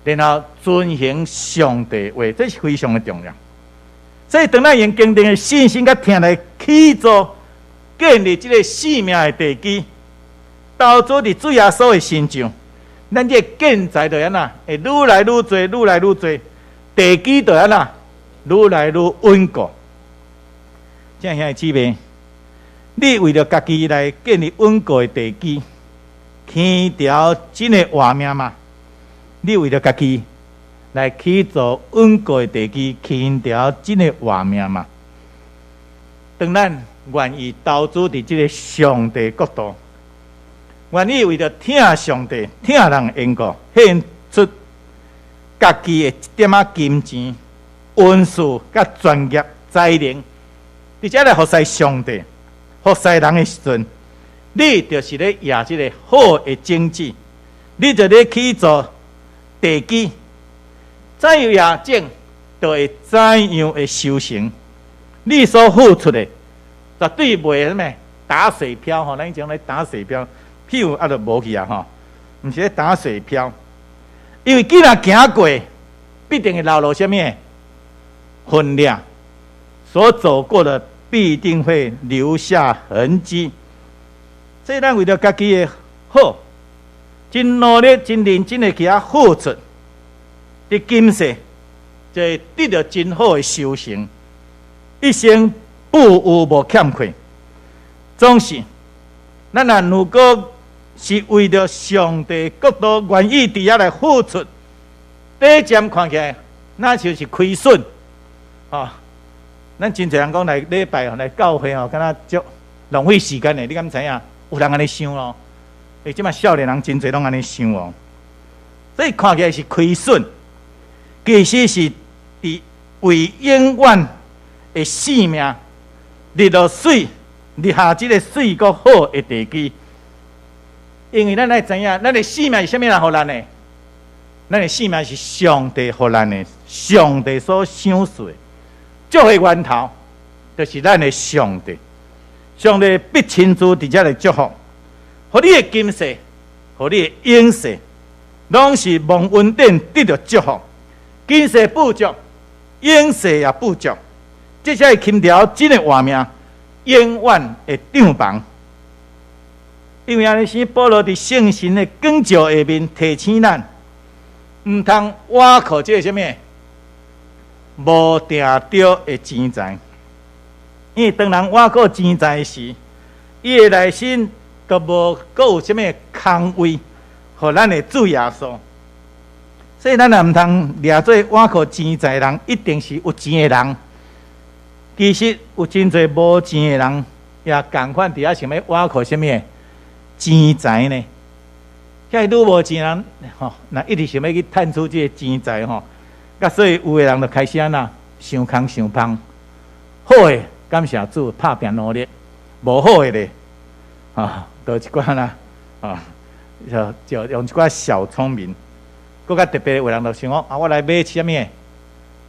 然後遵行上帝話，這是非常的重要。所以，當咱用堅定的信心佮疼來起造建立這个生命的地基，投資佇主耶穌的身上。咱這個建材就按怎，會愈來愈濟，愈來愈濟，地基就按怎，愈來愈穩固。這兄弟姊妹，你為著家己來建立穩固的地基，輕條真會活命嗎？你為著家己來去做穩固的地基，輕條真會活命嗎？當咱願意投資佇這个上帝國度，願意為著疼上帝、疼人的緣故，獻出家己的一點仔金錢、恩賜佮專業才能，佇遮來服侍上帝、服侍人的時陣，你就是咧掖這个好的種子，你就咧去做地基，怎樣掖種，就會怎樣的收成。你所付出的，絕對袂啥物打水漂吼，咱講咧打水漂，屁股啊就無去啊吼，毋是咧打水漂，因為既然行過，必定會留落啥物痕跡，所走過的必定會留下痕跡。所以咱為著家己的好，真努力、真認真的去遐付出，佇今世就會得著真好的收成，一生不有無欠缺。總是，咱若如果是為著上帝國度願意佇遐來付出，短暫看起來那就是虧損。哦，咱真濟人講來禮拜來教會吼，敢若足浪費時間的，你敢知影？有人按呢想咯。欸，這馬少年人真濟攏按呢想哦。所以看起來是虧損，其實是佇為永遠的性命立落媠，立下這个媠閣好的地基。因為咱愛知影，咱的性命是啥物人予咱的？咱的性命是上帝予咱的，上帝所賞賜的。祝福源頭就是咱的上帝，上帝必親自佇遮來祝福，予你的今世，予你的永世，攏是蒙恩典得著祝福。今世富足，永世也富足，這才會輕條真會活命，永遠的帳篷。因為按呢，聖保羅佇聖神的光照下面提醒咱，毋通倚靠這个啥物無定著的錢財。因為當人倚靠錢財時，伊的內心就無閣有啥物空位，予咱的主耶穌。所以咱也毋通掠做倚靠錢財的人，一定是有錢的人。其實有真濟無錢的人，也仝款佇遐想欲倚靠啥物錢財呢？遐愈無錢人吼，若一直想欲去趁取這个錢財吼，佮所以有的人就開始按怎傷空傷芳。好的，感謝主，拍拚努力；無好的咧，啊，就一寡啦，啊，就用一寡小聰明。閣較特別，有人就想講啊，我來買啥物？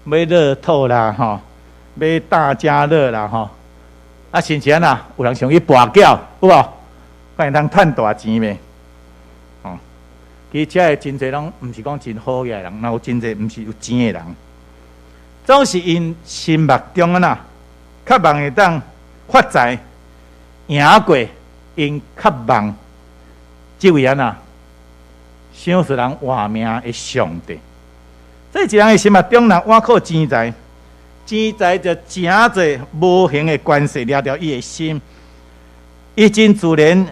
買樂透啦，吼，買大家樂啦，吼。啊，甚至按怎，有人想去跋筊，有無？看會當趁大錢袂？哦，其實遮的真濟攏毋是講真好的人，若有真濟毋是有錢的人，總是𪜶心目中按怎，渴望會當發財，贏過𪜶渴望這位按怎，賞賜人活命的上帝。所以一人的心目中若倚靠錢財，錢財就成做無形的關係，掠著伊的心，伊真自然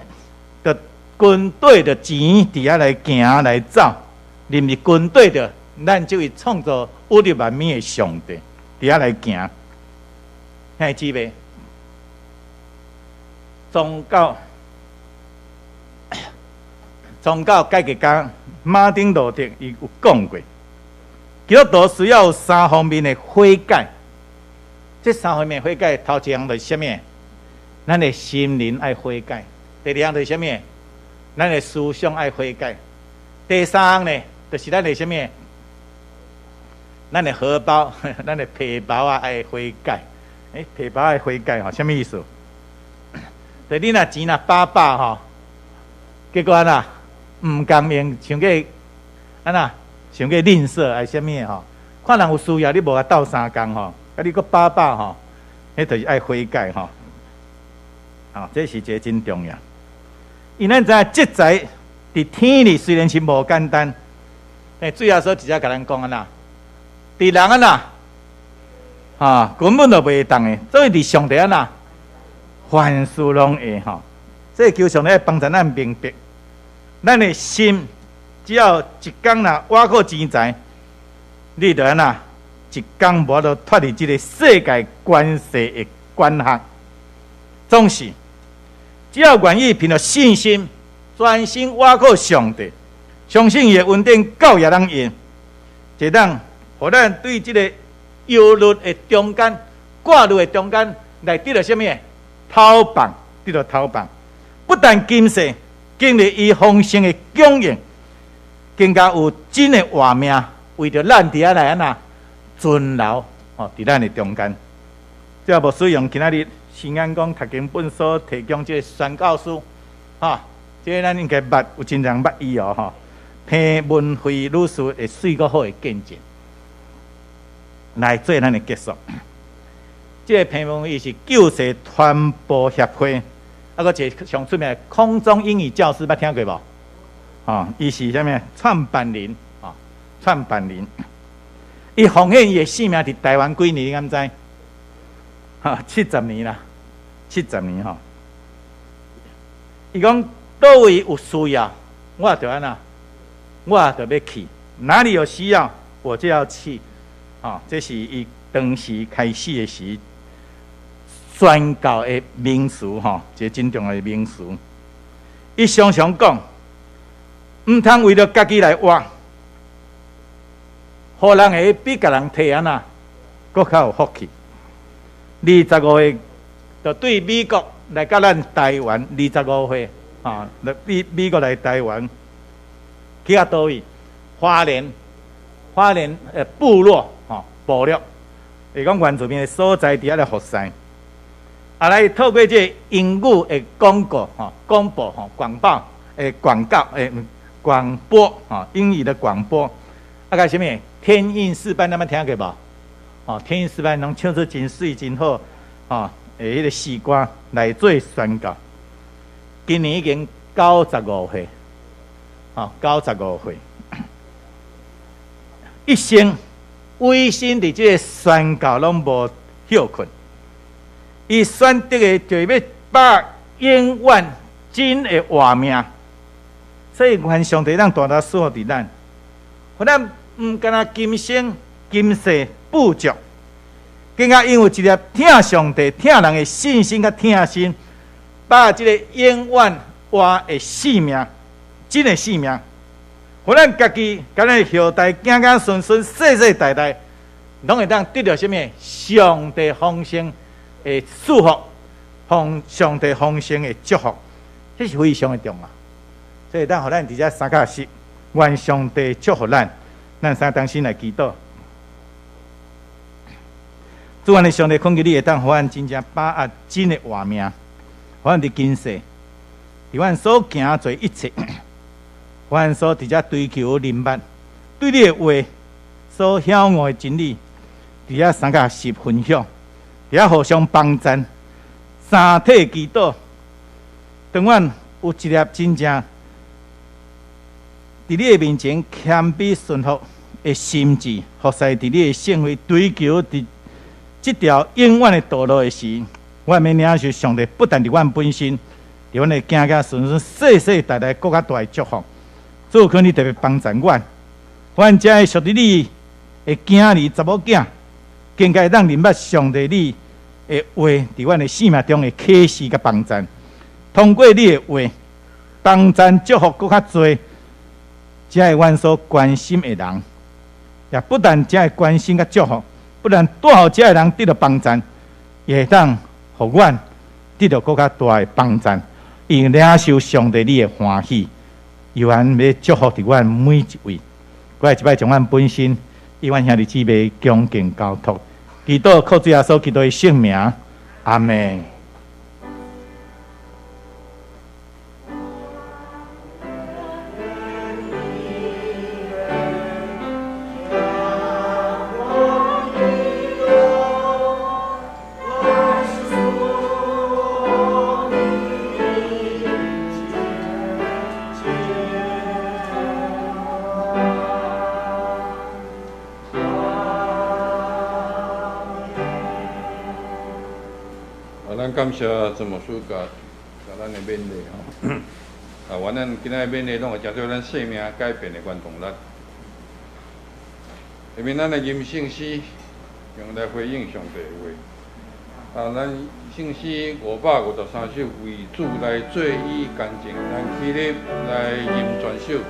就跟綴著錢佇遐來行來走，而毋是跟綴著咱這位創造宇宙萬物的上帝佇遐來行。兄弟姊妹，宗教改革家馬丁路德伊有講過，基督徒需要有三方面的悔改。這三方面悔改，頭一項就是啥物？咱的心靈愛悔改。第二項就是啥物？咱的思想愛悔改。第三項呢，就是咱的啥物？咱的荷包，咱的皮包仔愛悔改。欸，皮包愛悔改吼，啥物意思？就你若錢若飽飽吼，結果按怎？毋甘用，傷過按怎？傷過吝嗇，還是啥物吼？看人有需要，你無共鬥相共吼，啊，你閣飽飽吼，彼就是愛悔改吼。吼，這是一个真重要。因咱知影積財佇天裡雖然是無簡單，但主耶穌直接共咱講按怎，佇人按怎，哈，根本就袂當的，所以佇上帝按怎，凡事攏會吼。這求上帝幫助咱明白，咱的心只要一工若倚靠錢財，你就按怎，一工無法度脫離這个世界權勢的管轄。總是，只要願意憑著信心，專心倚靠上帝，相信伊的恩典夠予咱用，就當予咱對這个憂慮的中間、掛慮的中間來得著啥物？透放，得著透放。不但今世經歷伊豐盛的供應，更加有真的活命，為著咱佇遐來按怎存留哦，佇咱的中間。這牧師用今仔日新眼光讀經本所提供這个宣教書，哈，這个咱應該捌，有真濟人捌伊哦，吼。彭文惠女士的媠閣好的見證，來做咱的結束。這个彭文惠是救世傳播協會，啊，閣一个上出名的空中英語教師，捌聽過無？吼，伊是啥物？創辦人，吼，創辦人。伊奉獻伊的性命佇台灣幾年？你敢知？哈，70年啦，七十年吼。伊講佗位有需要，我就按怎，我就欲去。哪裡有需要，我就要去。吼，這是伊當時開始的時宣教的名詞，吼，一个真重要的名詞。伊常常講，毋通為著家己來活，予人會比共人提按怎，閣較有福氣。25歲就對美國來佮咱台灣，25歲，啊，美美國來台灣，去到佗位？花蓮，花蓮部落，吼，部落，會講原住民的所在佇遐來服侍。啊，來透過這个英語的廣告，吼，廣播，吼，廣報，廣告，廣播，吼，英語的廣播，啊，個啥物？天韻詩班，你捌聽過無？哦，天韻詩班攏唱出真媠真好，吼，彼个詩歌來做宣告。今年已經95歲，吼，九十五歲，一生委身佇這个宣告攏無歇睏。伊選擇的就是欲把永遠真的活命，所以願上帝當大大賜福佇咱，予咱毋干焦今生今世富足，更加因有一粒疼上帝、疼人的信心佮疼心，把這个永遠活的性命，真的性命，予咱家己、佮咱的後代、子子孫孫、世世代代，攏會當得著啥物？上帝豐盛的祝福，豐上帝豐盛的祝福，這是非常的重要。所以，當予咱佇遮三角時，願上帝祝福咱，咱三同心來祈禱。主，阮的上帝，懇求你會當予阮真正把握真的活命，予阮佇今世，佇阮所行做一切，予阮所佇遮追求明白，對你的話所曉悟的真理，佇遮三角時分享，佇遮互相幫贊，三體祈禱。當阮有一粒真正佇你的面前謙卑順服的心志，服侍佇你的聖會，追求佇這條永遠的道路的時，阮欲領受上帝不但佇阮本身，佇阮的子子孫孫世世代代閣較大的祝福。主，求你特別幫助阮，阮遮的屬佇你的囝兒、查某囝，更加會當明白上帝你的話佇阮的生命中的啟示佮幫贊。通過你的話，幫贊祝福閣較濟，遮的阮所關心的人，也不但遮的關心佮祝福，不但帶予遮的人得著幫贊，也會當予阮得著閣較大的幫贊，因領受上帝你的歡喜，猶原欲祝福佇阮每一位。閣來一擺將阮本身，與阮兄弟姊妹恭敬交託，祈禱靠主耶穌基督的聖名，阿們。咱感謝陳牧師共咱的勉勵吼。啊，願咱今仔的勉勵攏會成做咱生命改變的原動力。因為咱來吟聖詩，用來回應上帝的話。啊，咱聖詩553首，為主來做伊乾淨，咱起立來吟全首。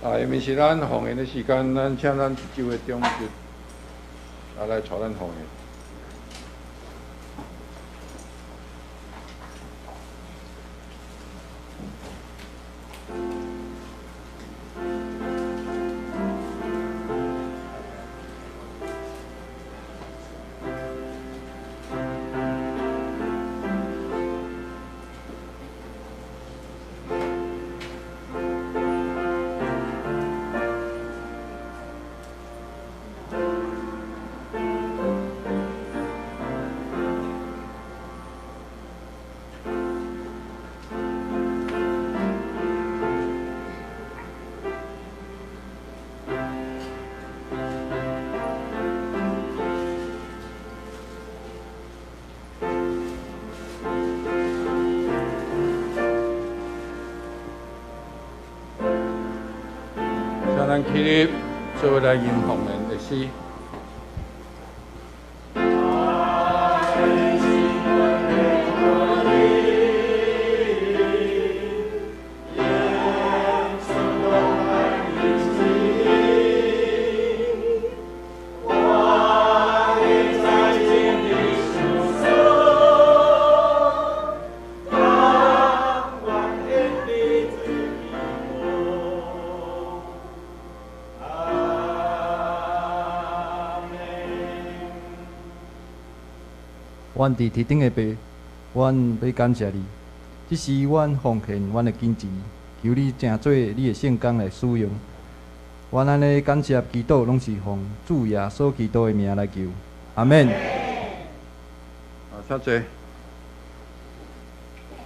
啊，因為是咱奉獻的時間，咱請咱一周的長執來帶咱奉獻。咱起立，做伙來吟奉獻的詩。我阮佇天頂的父，阮欲感謝你。這時阮奉獻阮的金錢，求你成做你的聖工來使用。阮按呢感謝祈禱，攏是奉主耶穌基督的名來求。阿們。啊，請坐。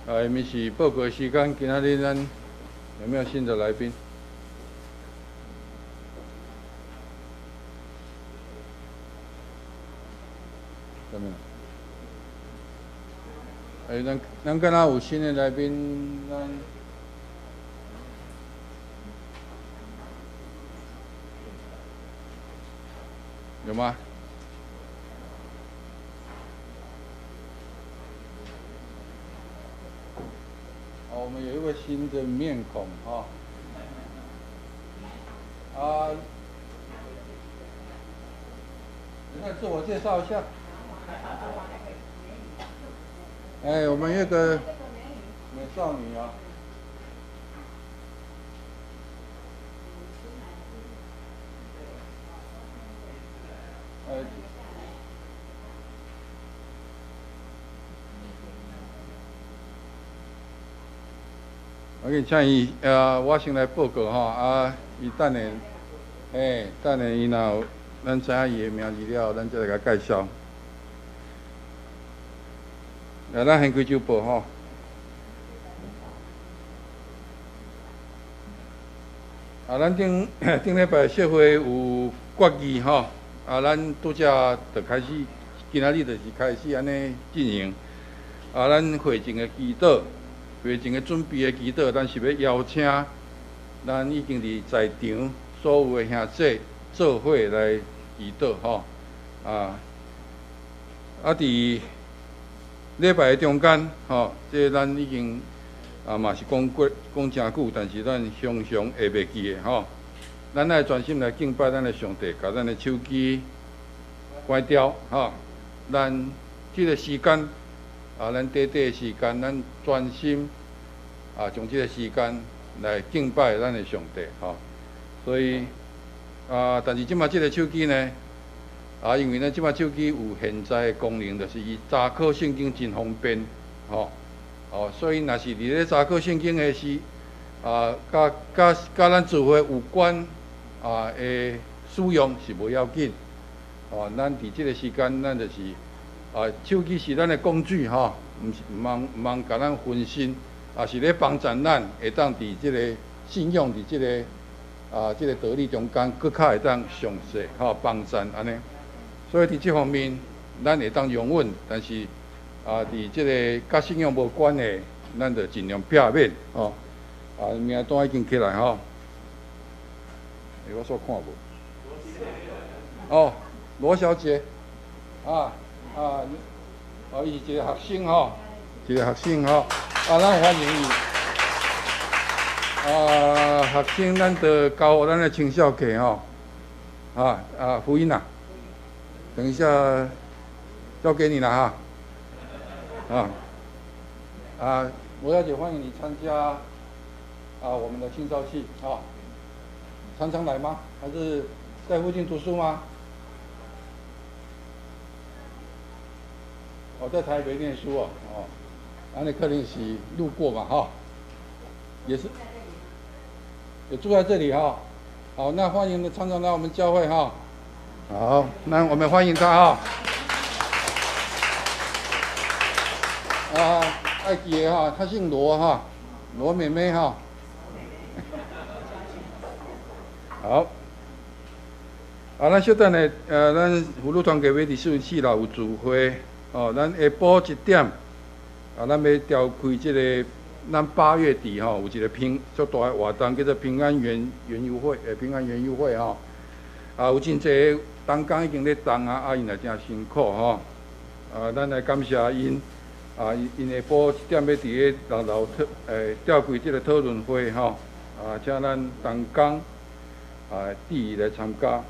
啊，下面是報告時間，今仔日咱有沒有新的來賓？有沒有？欸，咱敢若有新的來賓，咱有嗎？哦，我們有一位新的面孔哈。啊，你看自我介紹一下。哎，我們有一個美少女啊。哎，我緊請伊，我先來報告吼，啊，伊等下，哎，等下伊若有，咱知影伊的名字了後，咱再來共介紹。來，咱先開週報吼。啊，咱頂頂禮拜協會有決議吼，啊，咱拄才就開始，今仔日就是開始按呢進行。啊，咱會前的祈禱，會前的準備的祈禱，咱是欲邀請咱已經佇在場所有的兄弟做伙來祈禱吼。啊，啊，佇禮拜的中間，吼，這咱已經啊嘛是講過講誠久，但是咱常常會袂記的吼。咱愛專心來敬拜咱的上帝，共咱的手機關掉，吼。咱這個時間啊，咱短短的時間，咱專心啊，將這個時間來敬拜咱的上帝，吼。所以啊，但是這馬這個手機呢？啊，因為咱這擺手機有現在的功能，就是伊查考聖經真方便，吼，哦，所以若是佇咧查考聖經的時，啊，佮佮佮咱聚會有關啊的使用是無要緊，哦，咱佇這個時間，咱就是啊，手機是咱的工具，吼，毋是毋通毋通共咱分心，啊，是咧幫助咱會當佇這個信仰佇這個啊這個道理中間，閣較會當詳細吼幫贊按呢。所以佇這方面，咱會當容忍，但是啊，佇這個佮信仰無關的，咱就盡量避免吼。啊，名單已經起來吼。欸，我煞看無。哦，羅小姐，啊啊，哦，伊是一個學生吼，一個學生吼，啊，咱歡迎伊。啊，學生，咱就交予咱的青少客吼。啊啊，福音啊。等一下，交給你了哈。啊啊，羅小姐，歡迎你參加啊我們的青少系啊。常常來嗎？還是在附近讀書嗎？我在台北念書哦，哦，啊，你可能是路過嘛哈，也是，也住在這裡哈。好，那歡迎你常常來我們教會哈。好，那我們歡迎他哈。啊，愛記的哈，他姓羅哈，羅妹妹哈。好。啊，咱小等下，咱婦女團契欲佇四樓有聚會，哦，咱下晡一點，啊，咱欲召開這個，咱8月底吼有一個平足大的活動，叫做平安園園遊會，平安園遊會吼。啊，有真濟同工已經咧動啊，啊，𪜶也誠辛苦吼。啊，咱來感謝𪜶，啊，𪜶下晡一點欲佇咧六樓討，召開這個討論會吼。啊，請咱同工啊，致意來參加。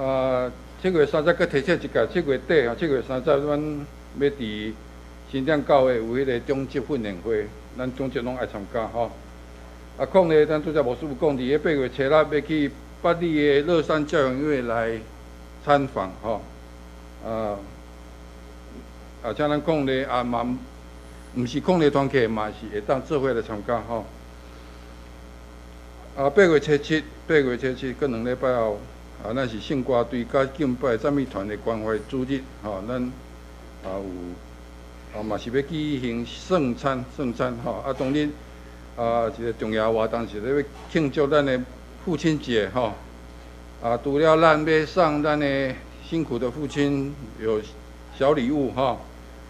啊，7月30閣提醒一下，七月底吼，七月三十，咱欲佇新店教會有彼個長執訓練會，咱長執攏愛參加吼。啊，況咧，咱拄才牧師有講，佇咧8月初六欲去八里的樂山教養院來參訪吼。啊，啊，請咱伉儷啊嘛，毋是伉儷團契嘛是會當做伙來參加吼。啊，八月初七，八月初七，閣2禮拜後，啊，咱是聖歌隊佮敬拜讚美團的關懷主日，吼，咱啊有啊嘛是欲舉行聖餐，聖餐吼。啊，當日啊一個重要活動是咧欲慶祝咱的父親節，吼。啊，除了咱欲送咱的辛苦的父親有小禮物，吼，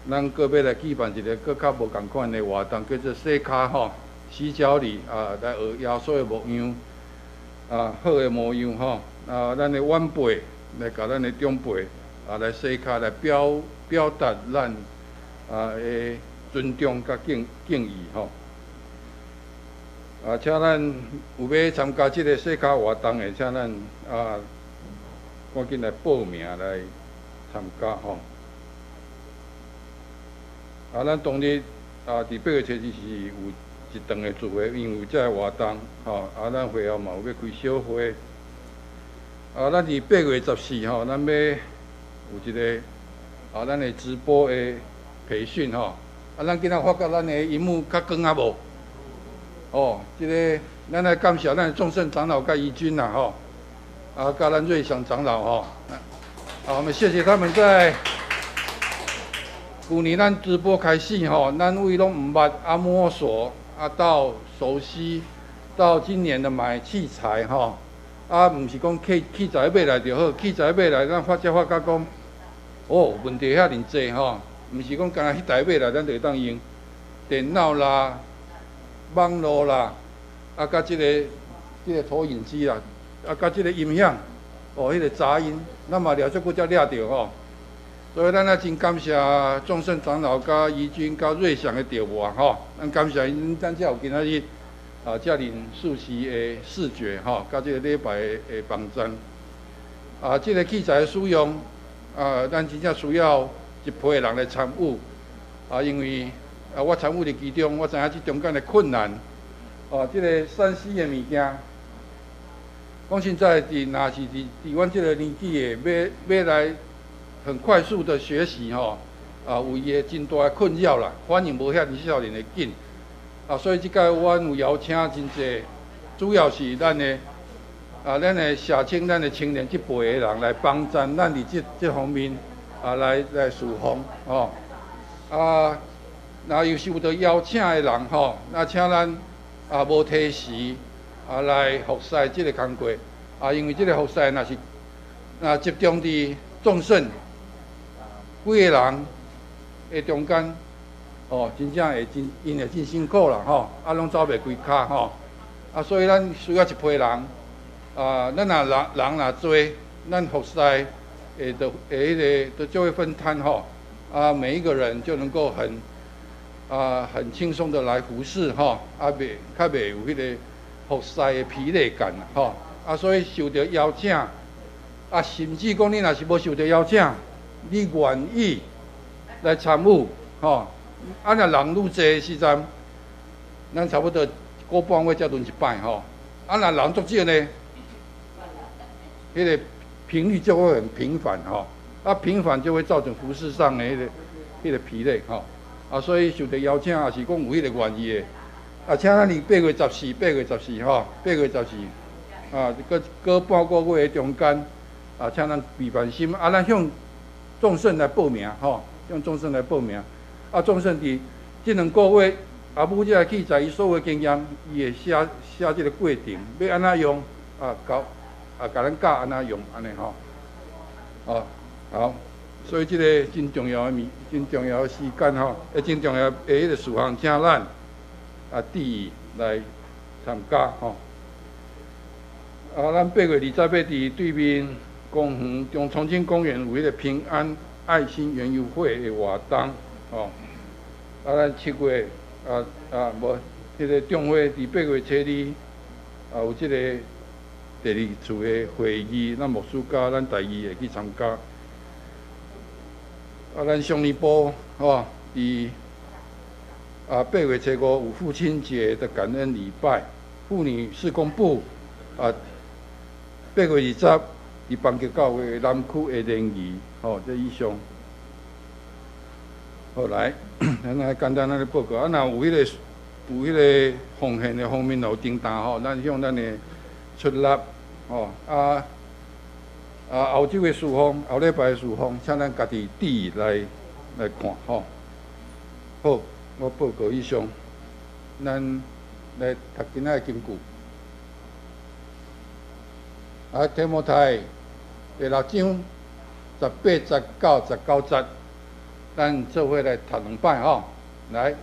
咱閣欲來舉辦一個閣較無仝款的活動，叫做洗跤吼。洗腳禮啊，來學耶穌的模樣，啊，好的模樣吼。啊，咱的晚輩來共咱的長輩啊來洗跤，來表達咱啊的尊重佮敬意吼。啊，請咱有欲參加這個洗跤活動的，請咱啊趕緊來報名來參加吼。啊，咱當日啊，佇八月初二是有一頓的聚會，因為有這個活動，吼，啊，咱會後嘛有欲開小會。啊，咱佇八月十四吼，咱欲有一個啊，咱的直播的培訓吼。啊，咱今仔發覺咱的螢幕較光啊無？哦，這个咱來感謝咱的眾聖長老佮怡君啦吼，啊，佮咱瑞祥長老吼，啊，我們謝謝他們在舊年咱直播開始吼，咱為攏毋捌啊摸索啊到熟悉，到今年的買器材吼，啊，毋是講器材買來就好，器材買來咱發才發覺講，哦，問題遐爾濟吼，毋是講干焦彼台買來咱就會當用，電腦啦、網路啦，啊，佮這個投影機啦，啊，佮這個音響，哦，彼個雜音，咱嘛掠足久才掠著吼。所以咱也真感謝眾聖長老、佮怡君、佮瑞祥的調撥吼，咱感謝𪜶，咱才有今仔日啊，遮爾舒適的視覺吼，佮這个禮拜的幫贊。啊，這个器材的使用啊，咱真正需要一批人來參與啊，因為啊，我參與佇其中，我知影這中間的困難。哦，這个3C 的物件，講實在，佇若是佇阮這个年紀的，欲來很快速的學習吼，啊，有伊的真大的困擾啦，反應無遐爾少年的緊，啊，所以這擺阮有邀請真濟，主要是咱的啊，咱的社青、咱的青年這輩的人來幫贊咱佇這方面啊，來侍奉吼，啊，若有受到邀請的人吼，那請咱啊無推時啊來服侍這个工課，啊，因為這个服侍若是若集中佇眾聖幾個人的中間，哦，真正會真，𪜶會真辛苦啦，吼，啊，攏走袂開跤吼，啊，所以咱需要一批人，啊，咱若人人若濟，咱服侍會就會彼个就會分攤吼，啊，每一個人就能夠很輕鬆的來服侍吼，啊，袂較袂有彼个服侍的疲累感吼，啊，所以受著邀請，啊，甚至講你若是無受著邀請，你願意來參與，吼，啊，若人愈濟的時陣，咱差不多個半月才輪一擺吼，啊，若人足少呢，彼个頻率就會很頻繁吼，啊，頻繁就會造成服侍上的彼個疲累吼，啊，所以受著邀請，也是講有彼个願意的，啊，請咱佇八月十四，八月十四吼，八月十四，啊，閣閣半個月的中間，啊，請咱備辦心，啊，咱向眾聖來報名吼，向眾聖來報名，啊，眾聖佇這2個月阿母這个器材，伊所有經驗，伊會寫寫這个過程，欲按怎用，啊，教啊，共咱教按怎用，按呢吼，哦，好，所以這个真重要的物，真重要的時間吼，會真重要的彼個事項，請咱啊注意來參加吼。啊，咱8月28佇對面公園中重慶公園有彼個平安愛心園遊會的活動，吼。啊，咱7月啊啊無，彼个中會佇八月初二啊有這个第二次的會議，咱牧師佮咱代議會去參加。啊，咱少年部吼，佇啊八月初五有父親節的感恩禮拜，婦女事工部啊八月20佇邦傑教會南區的聯誼，吼。好，這以上。好來，咱來簡單仔咧報告。啊，若有彼个有彼个奉獻的方面有訂單吼，咱向咱的出納吼啊啊後週的事奉，後禮拜的事奉，請咱家己佇來來看吼。好，我報告以上，咱來讀今仔的金句。啊，提摩太第六章18節到19節。咱做伙來讀兩擺吼，來。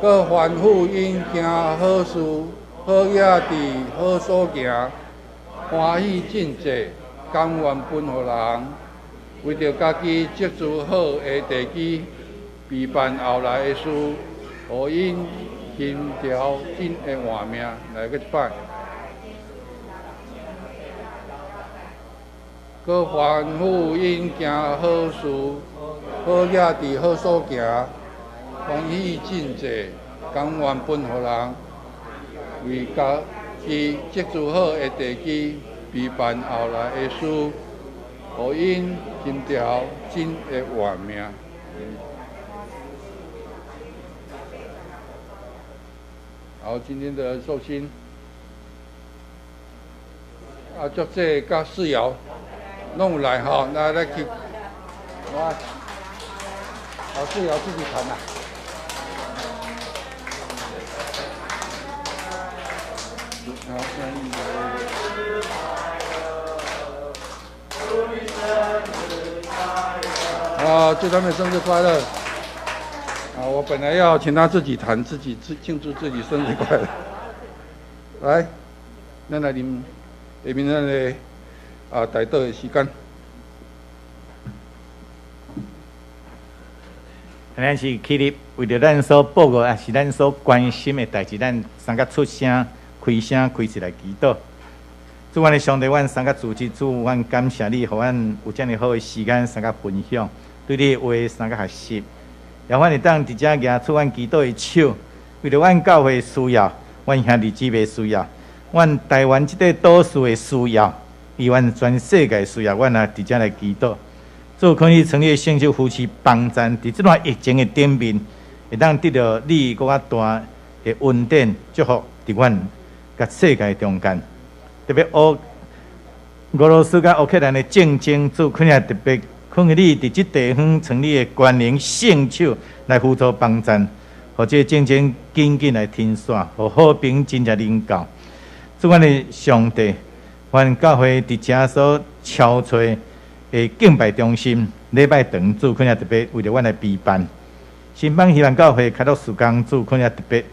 閣吩咐𪜶行好事，好額佇好所行，歡喜賑濟，甘願分予人，為著家己積聚好的地基，備辦後來的事，予𪜶尋著真會活命。來，閣一擺。閣吩咐𪜶行好事，好額佇好所行，歡喜賑濟，甘願分予人，為家己積聚好的地基，備辦後來的事，予𪜶尋著真會活命。好，今天的壽星，啊，足濟佮世堯，攏有來吼，來來去，來。好，世堯自己彈啦。好，祝他們生日快樂。啊，我本來要請他自己彈，自己自慶祝自己生日快樂。來，咱來啉下面咱的啊代禱的時間。咱是起立，為著咱所報告，也是咱所關心的代誌，咱三個出聲、開聲、開喙來祈禱。主，阮的上帝，阮三個組織，主，阮感謝你，予阮有遮爾好的時間，三個分享，對你的話三個學習。也阮會當佇遮舉出阮祈禱的手，為著阮教會需要，阮兄弟姊妹需要，阮台灣這塊島嶼的需要，以阮全世界需要，阮也佇遮來祈禱。主，可以成立聖手扶持幫贊，佇這段疫情的頂面，會當得到你閣較大的恩典祝福，佇阮佮世界中間。特別俄羅斯佮烏克蘭的戰爭，主可能特別可能你佇這地方成立的權能聖手來輔助幫贊，予這個戰爭緊緊來停煞，予和平真正臨到。主，阮的上帝，阮教會佇遮所敲揣的敬拜中心，禮拜堂主可能特別為著阮來備辦。新邦希望教會開拓事工主可能特別，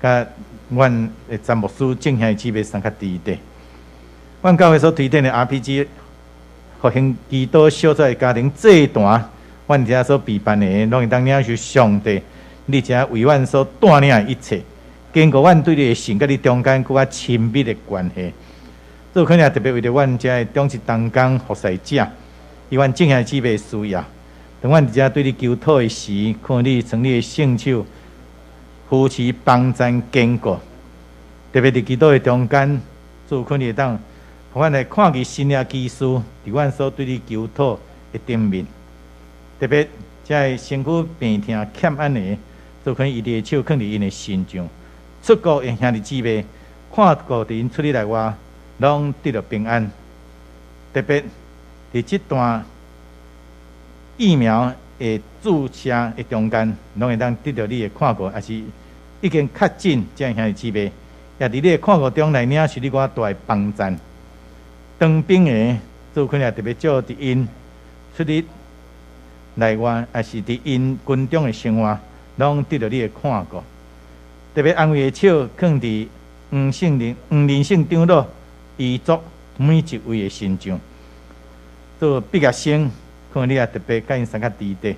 佮阮的詹牧師正兄弟姊妹相較佇咧。阮教會所推展的 RPG 復興祈禱小組的家庭祭壇，阮遮所備辦的，攏會當領受上帝，你遮為阮所帶領的一切，堅固阮對你的信，佮你中間閣較親密的關係。主可能特別為著阮遮的長執同工服侍者，以阮正兄姊妹需要，當阮佇遮對你求討的時，看你成你的聖手扶持幫贊堅固，特別佇祈禱的中間，主可能會當，予阮來看見神蹟奇事，佇阮所對你求討的頂面，特別遮的身軀病痛欠安的，主可能伊的手囥佇𪜶的身上，出國的兄弟姊妹，看顧佇𪜶出入內外，攏得著平安。特別佇這段疫苗的注射的中間，攏會當得著你的看顧，也是已經確診這兄弟姊妹，也佇你的看顧中來領受你偌大的幫贊。當兵的主可能特別照佇𪜶出入內外，也是佇𪜶軍中的生活，攏得著你的看顧。特別安慰的手囥佇黃聖靈、黃仁勝長老遺族每一位的身上。做畢業生，可能你也特別佮𪜶相較佇咧，予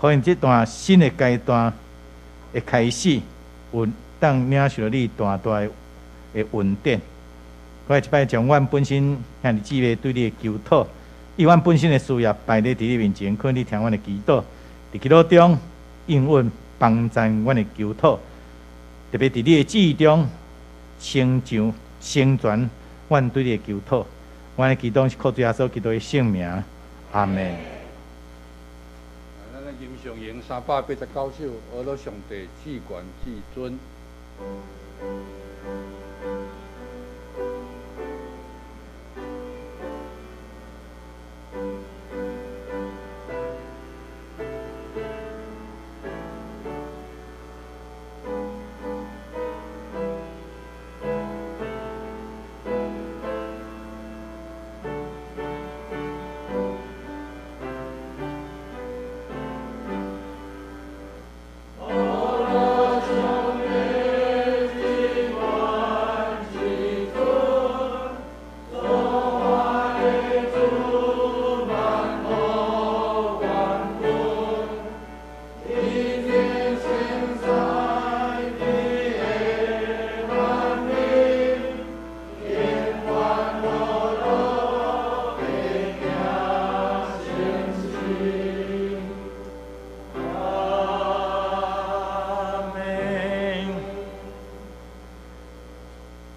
𪜶這段新的階段的開始，有當領受著你大大的恩典。我這擺將阮本身兄弟姊妹對你的求討，以阮本身的事業擺佇你面前，可能你聽阮的祈禱，佇祈禱中應允幫贊阮的求討，特別佇你的旨意中成就成全阮對你的求討。阮的祈禱是靠主耶穌基督的聖名，阿門。經389首，呵咾上帝至懸至尊。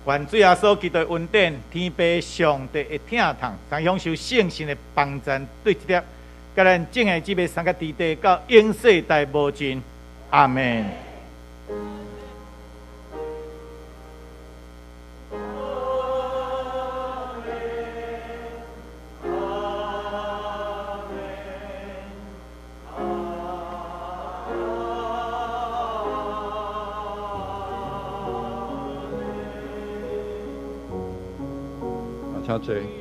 願主耶穌基督的恩典、天父上帝的疼痛，同享受聖神的幫贊，對這粒，佮咱眾个姊妹三个弟弟到永世代無盡。阿們。請坐。